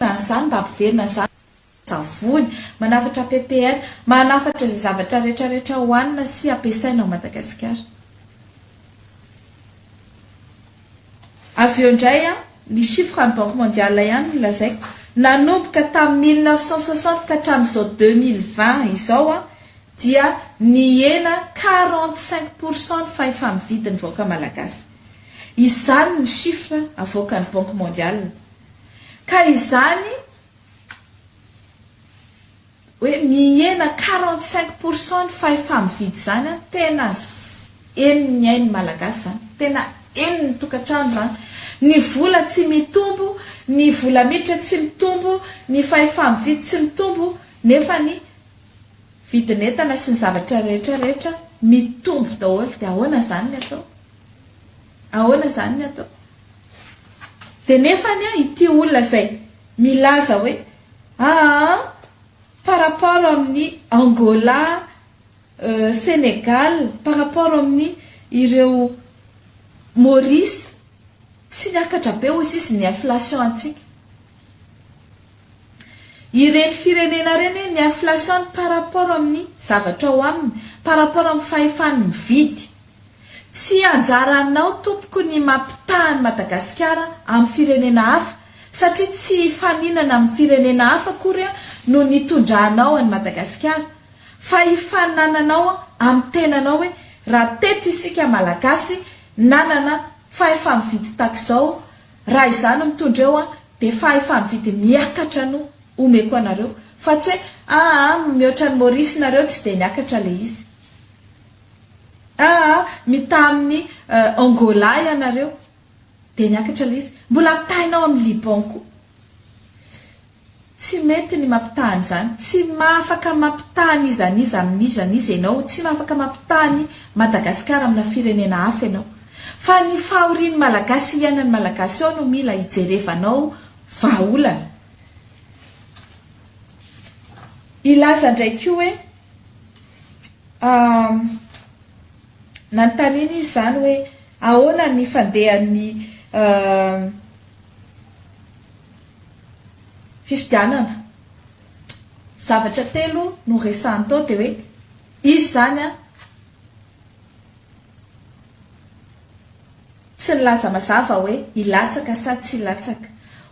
An'izany mba hampiverina an'izany savony, manafatra ppn, manafatra izay zavatra rehetra rehetra hohanina sy ampiasaina ao Madagasikara. Avy eo indray an, ny chiffre an'ny Banque Mondiale ihany no lazaiko, nanomboka tamin'ny 1960 ka hatramin'izao 2020 izao an, dia nihena 45 pour cent ny fahefa-mividin'ny vahoaka malagasy. Izany ny chiffre avoakan'ny Banque Mondiale. Ka izany hoe mihena 45 pour cent ny fahefa-mividy izany an, tena henon'ny ain'ny Malagasy izany, tena henon'ny tokantrano izany. Ny vola tsy mitombo, ny vola miditra tsy mitombo, ny fahefa-mividy tsy mitombo, nefa ny vidin'entana sy ny zavatra rehetra rehetra mitombo daholo. Dia ahoana izany ny atao? Ahoana izany ny atao? Dia nefany an, ity olona izay milaza hoe aa par rapport amin'ny Angola, Sénégal, par rapport amin'ny ireo Maurice, tsy niakatra be hozy izy ny inflation antsika. Ireny firenena ireny ny inflation-ny par rapport amin'ny zavatra ao aminy, par rapport amin'ny fahefany mividy. Tsy anjaranao tompoko ny mampitaha an'i Madagasikara amin'ny firenena hafa satria tsy hifaninana amin'ny firenena hafa akory no nitondranao an'i Madagasikara fa hifaninananao amin'ny tenanao hoe raha teto isika Malagasy nanana fahefa-mividy tahak'izao raha izaho no mitondra eo dia fahefa-mividy miakatra no omeko anareo fa tsy hoe aa mihoatra an'i Maurice nareo tsy dia niakatra ilay izy. Aa mitaha amin'ny Angola ianareo dia niakatra ilay izy. Mbola ampitahainao amin'ny Liban koa. Tsy mety ny mampitaha an'izany. Tsy mahafaka mampitaha an'iza n'iza amin'iza n'iza ianao. Tsy mahafaka mampitaha an'i Madagasikara amina firenena hafa ianao. Fa ny fahorian'ny Malagasy iainan'ny Malagasy ao no mila hijerevanao vahaolana. Hilaza indray koa hoe Nanontaniana izy izany hoe ahoana ny fandehan'ny fifidianana. Zavatra telo no resahiny tao dia hoe izy izany an, Tsy nilaza mazava hoe hilatsaka sa tsy hilatsaka.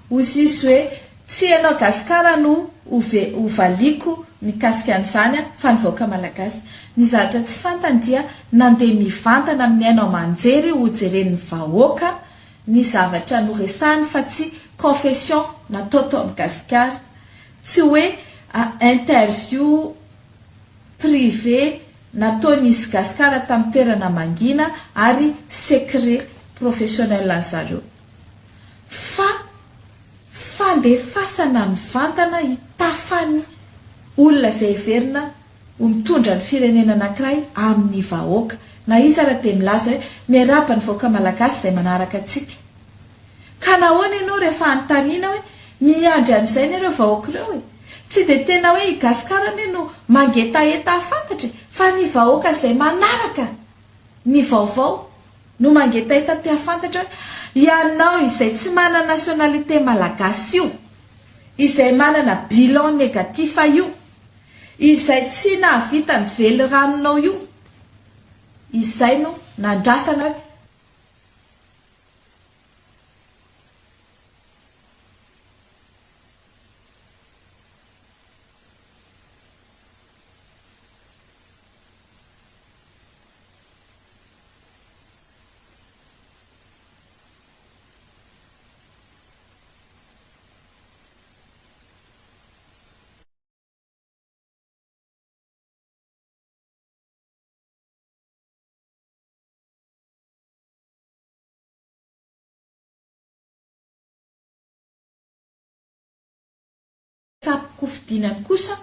Hoy izy hoe, Tsy ianao Gasikara no ho valiako mikasika an'izany fa ny vahoaka Malagasy. Ny zavatra tsy fantany dia nandeha mivantana amin'ny haino aman-jery hojeren'ny vahoaka ny zavatra noresahiny fa tsy confession natao tao amin'i Gasikara. Tsy hoe interview privé nataon'izy Gasikara tamin'ny toerana mangina ary secret professionnel an'zareo. Fa fandefasana mivantana hitafan'ny olona izay heverina ho mitondra ny firenena anankiray amin'ny vahoaka. Na iza ara dia milaza hoe miarahaba ny vahoaka malagasy izay manaraka antsika. Ka nahoana ianao rehefa anontaniana hoe miandry an'izay anie ireo vahoaka ireo e? Tsy dia tena hoe i Gasikara anie no mangetaheta hahafantatra e, fa ny vahoaka izay manaraka ny vaovao no mangetaheta te hahafantatra hoe ianao izay tsy manana nationalité malagasy io, izay manana bilan négatif io, izay tsy nahavita ny veliranonao io, izay no nandrasana hoe. filatsahan-kofidinany kosa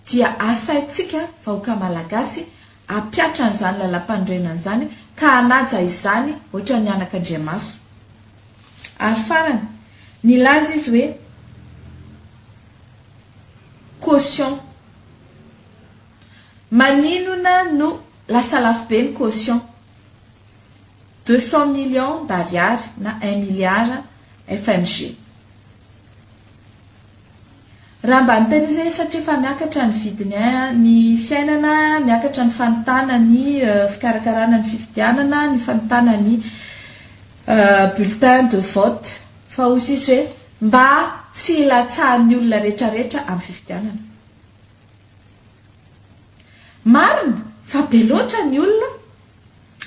dia asaintsika vahoaka Malagasy hampiatra an'izany lalampanorenana izany ka hanaja izany ohatran'ny anakandriamaso. Ary farany, nilaza izy hoe caution. Maninona no lasa lafo be ny caution? 200 millions d'ariary na un milliard FMG. Raha mba niteny izy hoe satria efa miakatra ny vidiny ny fiainana, miakatra ny fanontana ny fikarakarana ny fifidianana, ny fanontana ny bulletin de vote, fa hoy izy hoe mba tsy hilatsahan'ny olona retraretra amin'ny fifidianana. Marina fa be loatra ny olona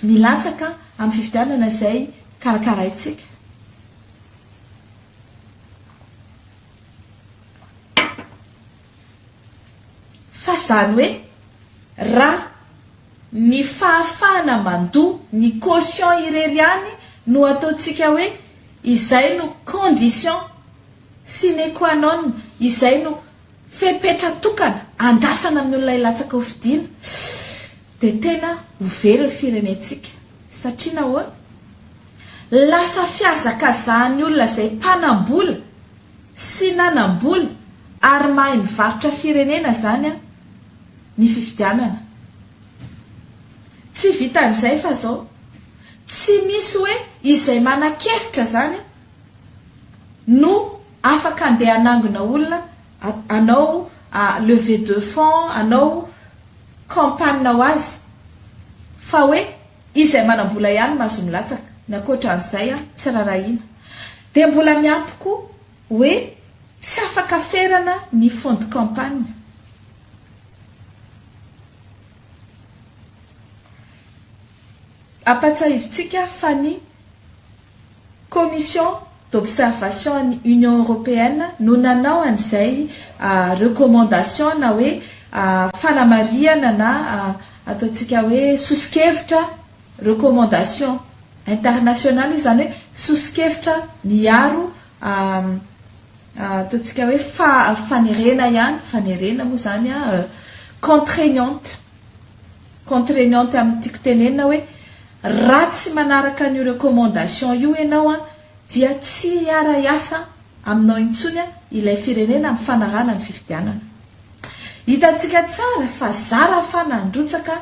milatsaka amin'ny fifidianana izay karakaraintsika. Fa izany hoe raha ny fahafahana mandoa ny caution irery ihany no ataontsika hoe izay no condition sine qua non, izay no fepetra tokana andrasana amin'ny olona hilatsaka ho fidiana dia tena ho very ny firenentsika. Satria nahoana? Lasa fihazakazahan'ny olona izay mpanam-bola sy nanam-bola ary mahay mivarotra firenena izany ny fifidianana. Tsy vitan'izay fa izao, tsy misy hoe izay manan-kevitra izany no afaka handeha hanangona olona hanao levée de fonds, hanao campagne ho azy fa hoe izay manam-bola ihany mahazo milatsaka, ny ankoatran'izay tsy rarahiana. Dia mbola miampy koa hoe tsy afaka ferana ny fonds de campagne. Ampatsiahivintsika fa ny Commission d'observation an'ny Union Européenne no nanao an'izay recommandation na hoe fanamarihana na ataontsika hoe soso-kevitra, recommandation internationale io izany hoe soso-kevitra miaro ataontsika hoe fanerena ihany, fanerena moa izany contraignante, contraignante amin'ny tiako tenenina hoe Raha tsy manaraka an'io recommandation io ianao dia tsy hiara-hiasa aminao intsony ilay firenena amin'ny fanarahana ny fifidianana. Hitantsika tsara fa zara fa nandrotsaka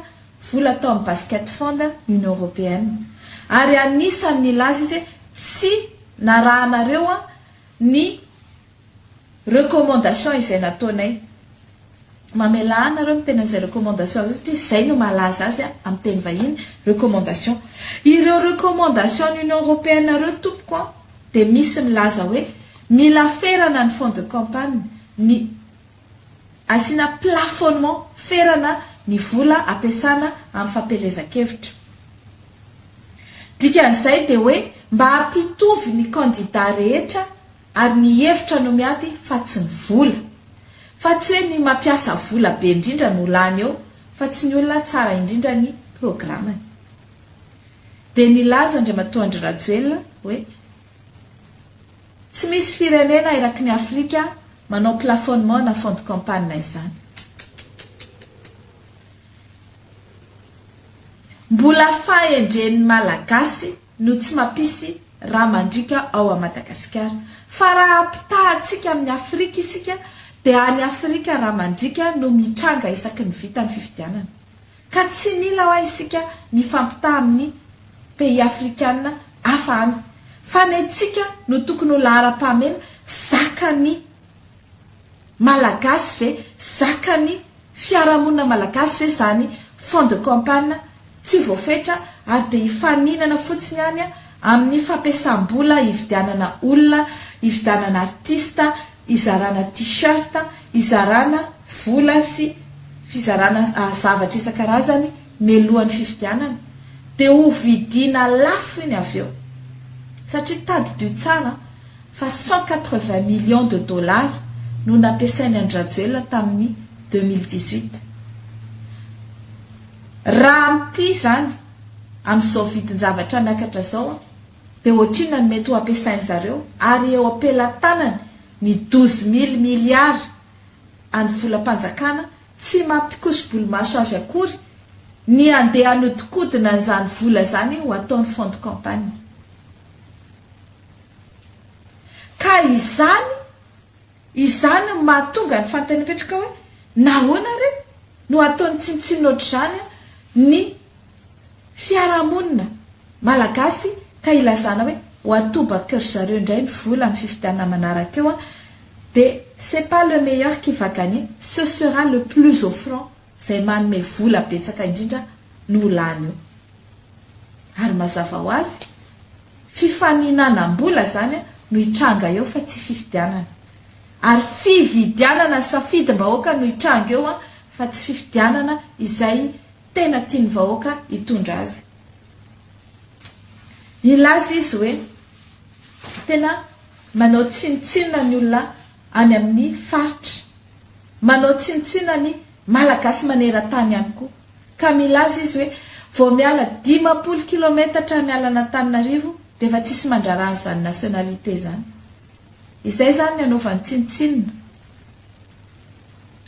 vola tao amin'ny basket fund Union Européenne. Ary anisan'ny nilaza izy hoe tsy narahanareo ny recommandation izay nataonay. Mamelà anareo miteny an'izay recommandation izay satria izay no mahalaza azy amin'ny teny vahiny, recommandation. Ireo recommandation ny Union Européenne ireo tompoko an, dia misy milaza hoe mila ferana ny fonds de campagne, ny asiana plafonnement, ferana ny vola ampiasana amin'ny fampielezan-kevitra. Dikan'izay dia hoe mba hampitovy ny candidat rehetra Ary ny hevitra no miady fa tsy ny vola. Fa tsy hoe ny mampiasa vola be indrindra no lany eo fa tsy ny olona tsara indrindra ny programany. Dia nilaza Andriamatoa Andry Rajoelina hoe tsy misy firenena eraky ny Afrika manao plafonnement na fond de campagne izany. Mbola fahendren'ny Malagasy no tsy mampisy rà mandriaka ao a Madagasikara. Fa raha ampitahantsika amin'i Afrika isika dia any Afrika rà mandriaka no mitranga isaky ny vita ny fifidianana. Ka tsy mila hoa isika mifampitaha amin'ny pays afrikana hafa any. Fa ny antsika no tokony ho laharam-pahamena zakan'ny Malagasy ve, zakan'ny fiarahamonina malagasy ve izany fonds de campagne tsy voafetra ary dia hifaninana fotsiny any amin'ny fampiasam-bola hividianana olona, hividianana artiste, hizarana t-shirt, hizarana vola sy fizarana zavatra isan-karazany mialohan'ny fifidianana. Dia ho vidiana lafo iny avy eo. Satria tadidio tsara fa 180 millions de dollars no nampiasain'i Andry Rajoelina tamin'ny 2018. Raha amin'ity izany, amin'izao vidin-javatra miakatra izao, dia ohatrinona no mety ho ampiasain'izareo ary eo am-pelatanany ny 12 mille milliards. an'ny volam-panjakana tsy mampikoso-bolomaso azy akory ny handeha hanodikodina an'izany vola izany ho ataony fonds de campagne. Ka izany, izany no mahatonga ny fanontaniana mipetraka hoe nahoana re no ataony tsinontsinona ohatr'izany ny fiarahamonina malagasy ka ilazana hoe ho atobaky ry zareo indray ny vola amin'ny fifidianana manaraka eo dia c'est pas le meilleur qui va gagner, ce sera le plus offrant izay manome vola betsaka indrindra no ho lany eo. Ary mazava ho azy, fifaninanam-bola izany no hitranga eo fa tsy fifidianana. Ary fividianana safidim-bahoaka no hitranga eo fa tsy fifidianana izay tena tian'ny vahoaka hitondra azy. Nilaza izy hoe tena manao tsinontsinona ny olona any amin'ny faritra. Manao tsinontsinona ny Malagasy maneran-tany ihany koa. Ka milaza izy hoe vao miala 50 kilometatra miala an'Antananarivo dia efa tsisy mandrara an'izany nationalité izany. Izay izany ny anaovany tsinontsinona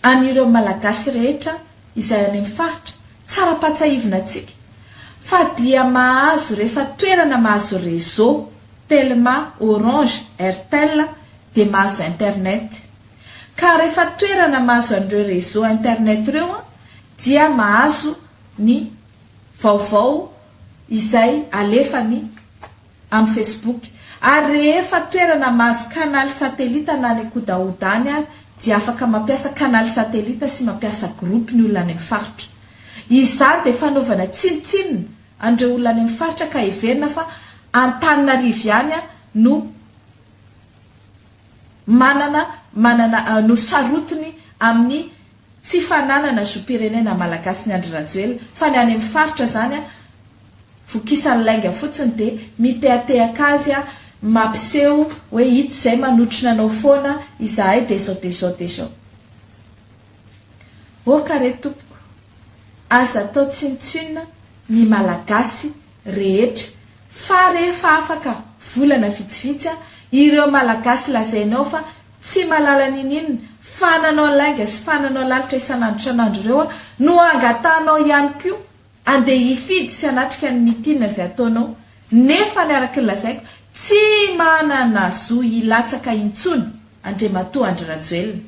an'ireo Malagasy rehetra izay any amin'ny faritra. Tsara ampahatsahivina antsika fa dia mahazo rehefa toerana mahazo réseau, Telma, Orange, Airtel, dia mahazo internet. Ka rehefa toerana mahazo an'ireo réseau internet ireo dia mahazo ny vaovao izay alefany amin'ny Facebook. Ary rehefa toerana mahazo canal satelita na any Kodahoda any ary dia afaka mampiasa canal satelita sy mampiasa groupe ny olona any amin'ny faritra. Izany dia fanaovana tsinontsinona an'ireo olona any amin'ny faritra ka heverina fa Antananarivo ihany no manana manana no sarotiny amin'ny tsy fananana zom-pirenena malagasy ny Andry Rajoelina fa ny any amin'ny faritra izany vokisan'ny lainga fotsiny dia mitehatehaka azy mampiseho hoe ito izay manotrona anao foana izahay dia izao dia izao dia izao. Ok re tompoko, aza atao tsinontsinona ny malagasy rehetra fa rehefa afaka volana vitsivitsy ireo malagasy lazainao fa tsy mahalala n'ininona fa nanao lainga sy fa nanao lalitra isan'andro isan'andro ireo no angatahanao ihany koa andeha hifidy sy hanatrika ny meeting izay ataonao nefa ny araky ny lazaiko tsy manana zo hilatsaka intsony Andriamatoa Andry Rajoelina.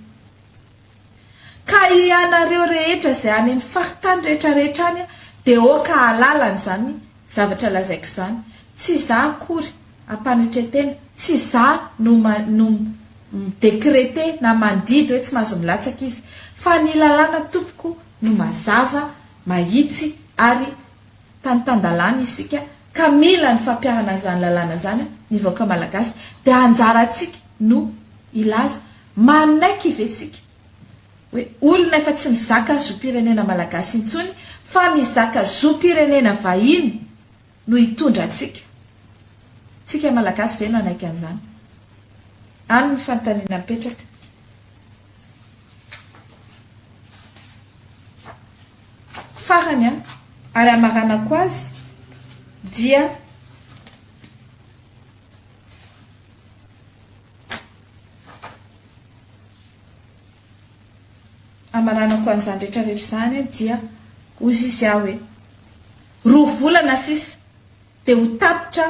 Ka ianareo rehetra izay any amin'ny faritany rehetra rehetra any dia aoka hahalala an'izany zavatra lazaiko izany. Tsy izaho akory, am-panetren-tena, tsy izaho no no mi-decreter na mandidy hoe tsy mahazo milatsaka izy. Fa ny lalàna tompoko no mazava, mahitsy ary tany tan-dalàna isika ka mila ny fampiharana an'izany lalàna izany ny vahoaka malagasy. Dia anjarantsika no hilaza Manaiky ve tsika hoe olona efa tsy mizaka zom-pirenena malagasy intsony fa mizaka zom-pirenena vahiny no hitondra antsika? Tsika malagasy ve no hanaiky an'izany? Any ny fanontaniana mipetraka. Farany an, ary hamaranako azy dia. Hamaranako an'izany rehetra rehetra izany dia hozy izy aho hoe, roa volana sisa dia ho tapitra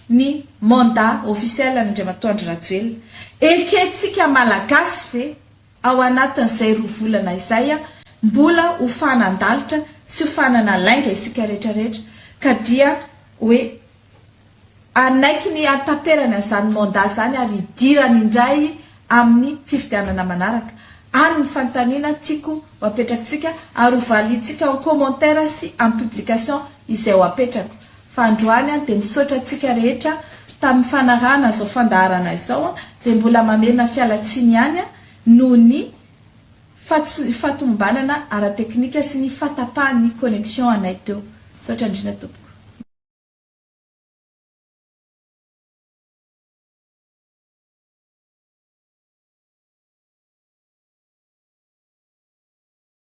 ny mandat officiel an'Andriamatoa Andry Rajoelina. Ekentsika Malagasy ve ao anatin'izay roa volana izay mbola ho fahanan-dalitra sy ho fahanana lainga isika rehetra rehetra ka dia hoe Hanaiky ny hahataperana izany mandat izany ary hidirany indray amin'ny fifidianana manaraka. Any ny fanontaniana tiako ho apetrakitsika ary ho valiantsika en commentaire sy amin'ny publication izay ho apetrako. Fa androany an dia misaotra antsika rehetra tamin'ny fanarahana izao fandaharana izao an, dia mbola mamerina fialantsiny ihany an noho ny fahatomombanana ara-teknika sy ny fahatapahan'ny connexion anay teo. Misaotra indrindra tompoko.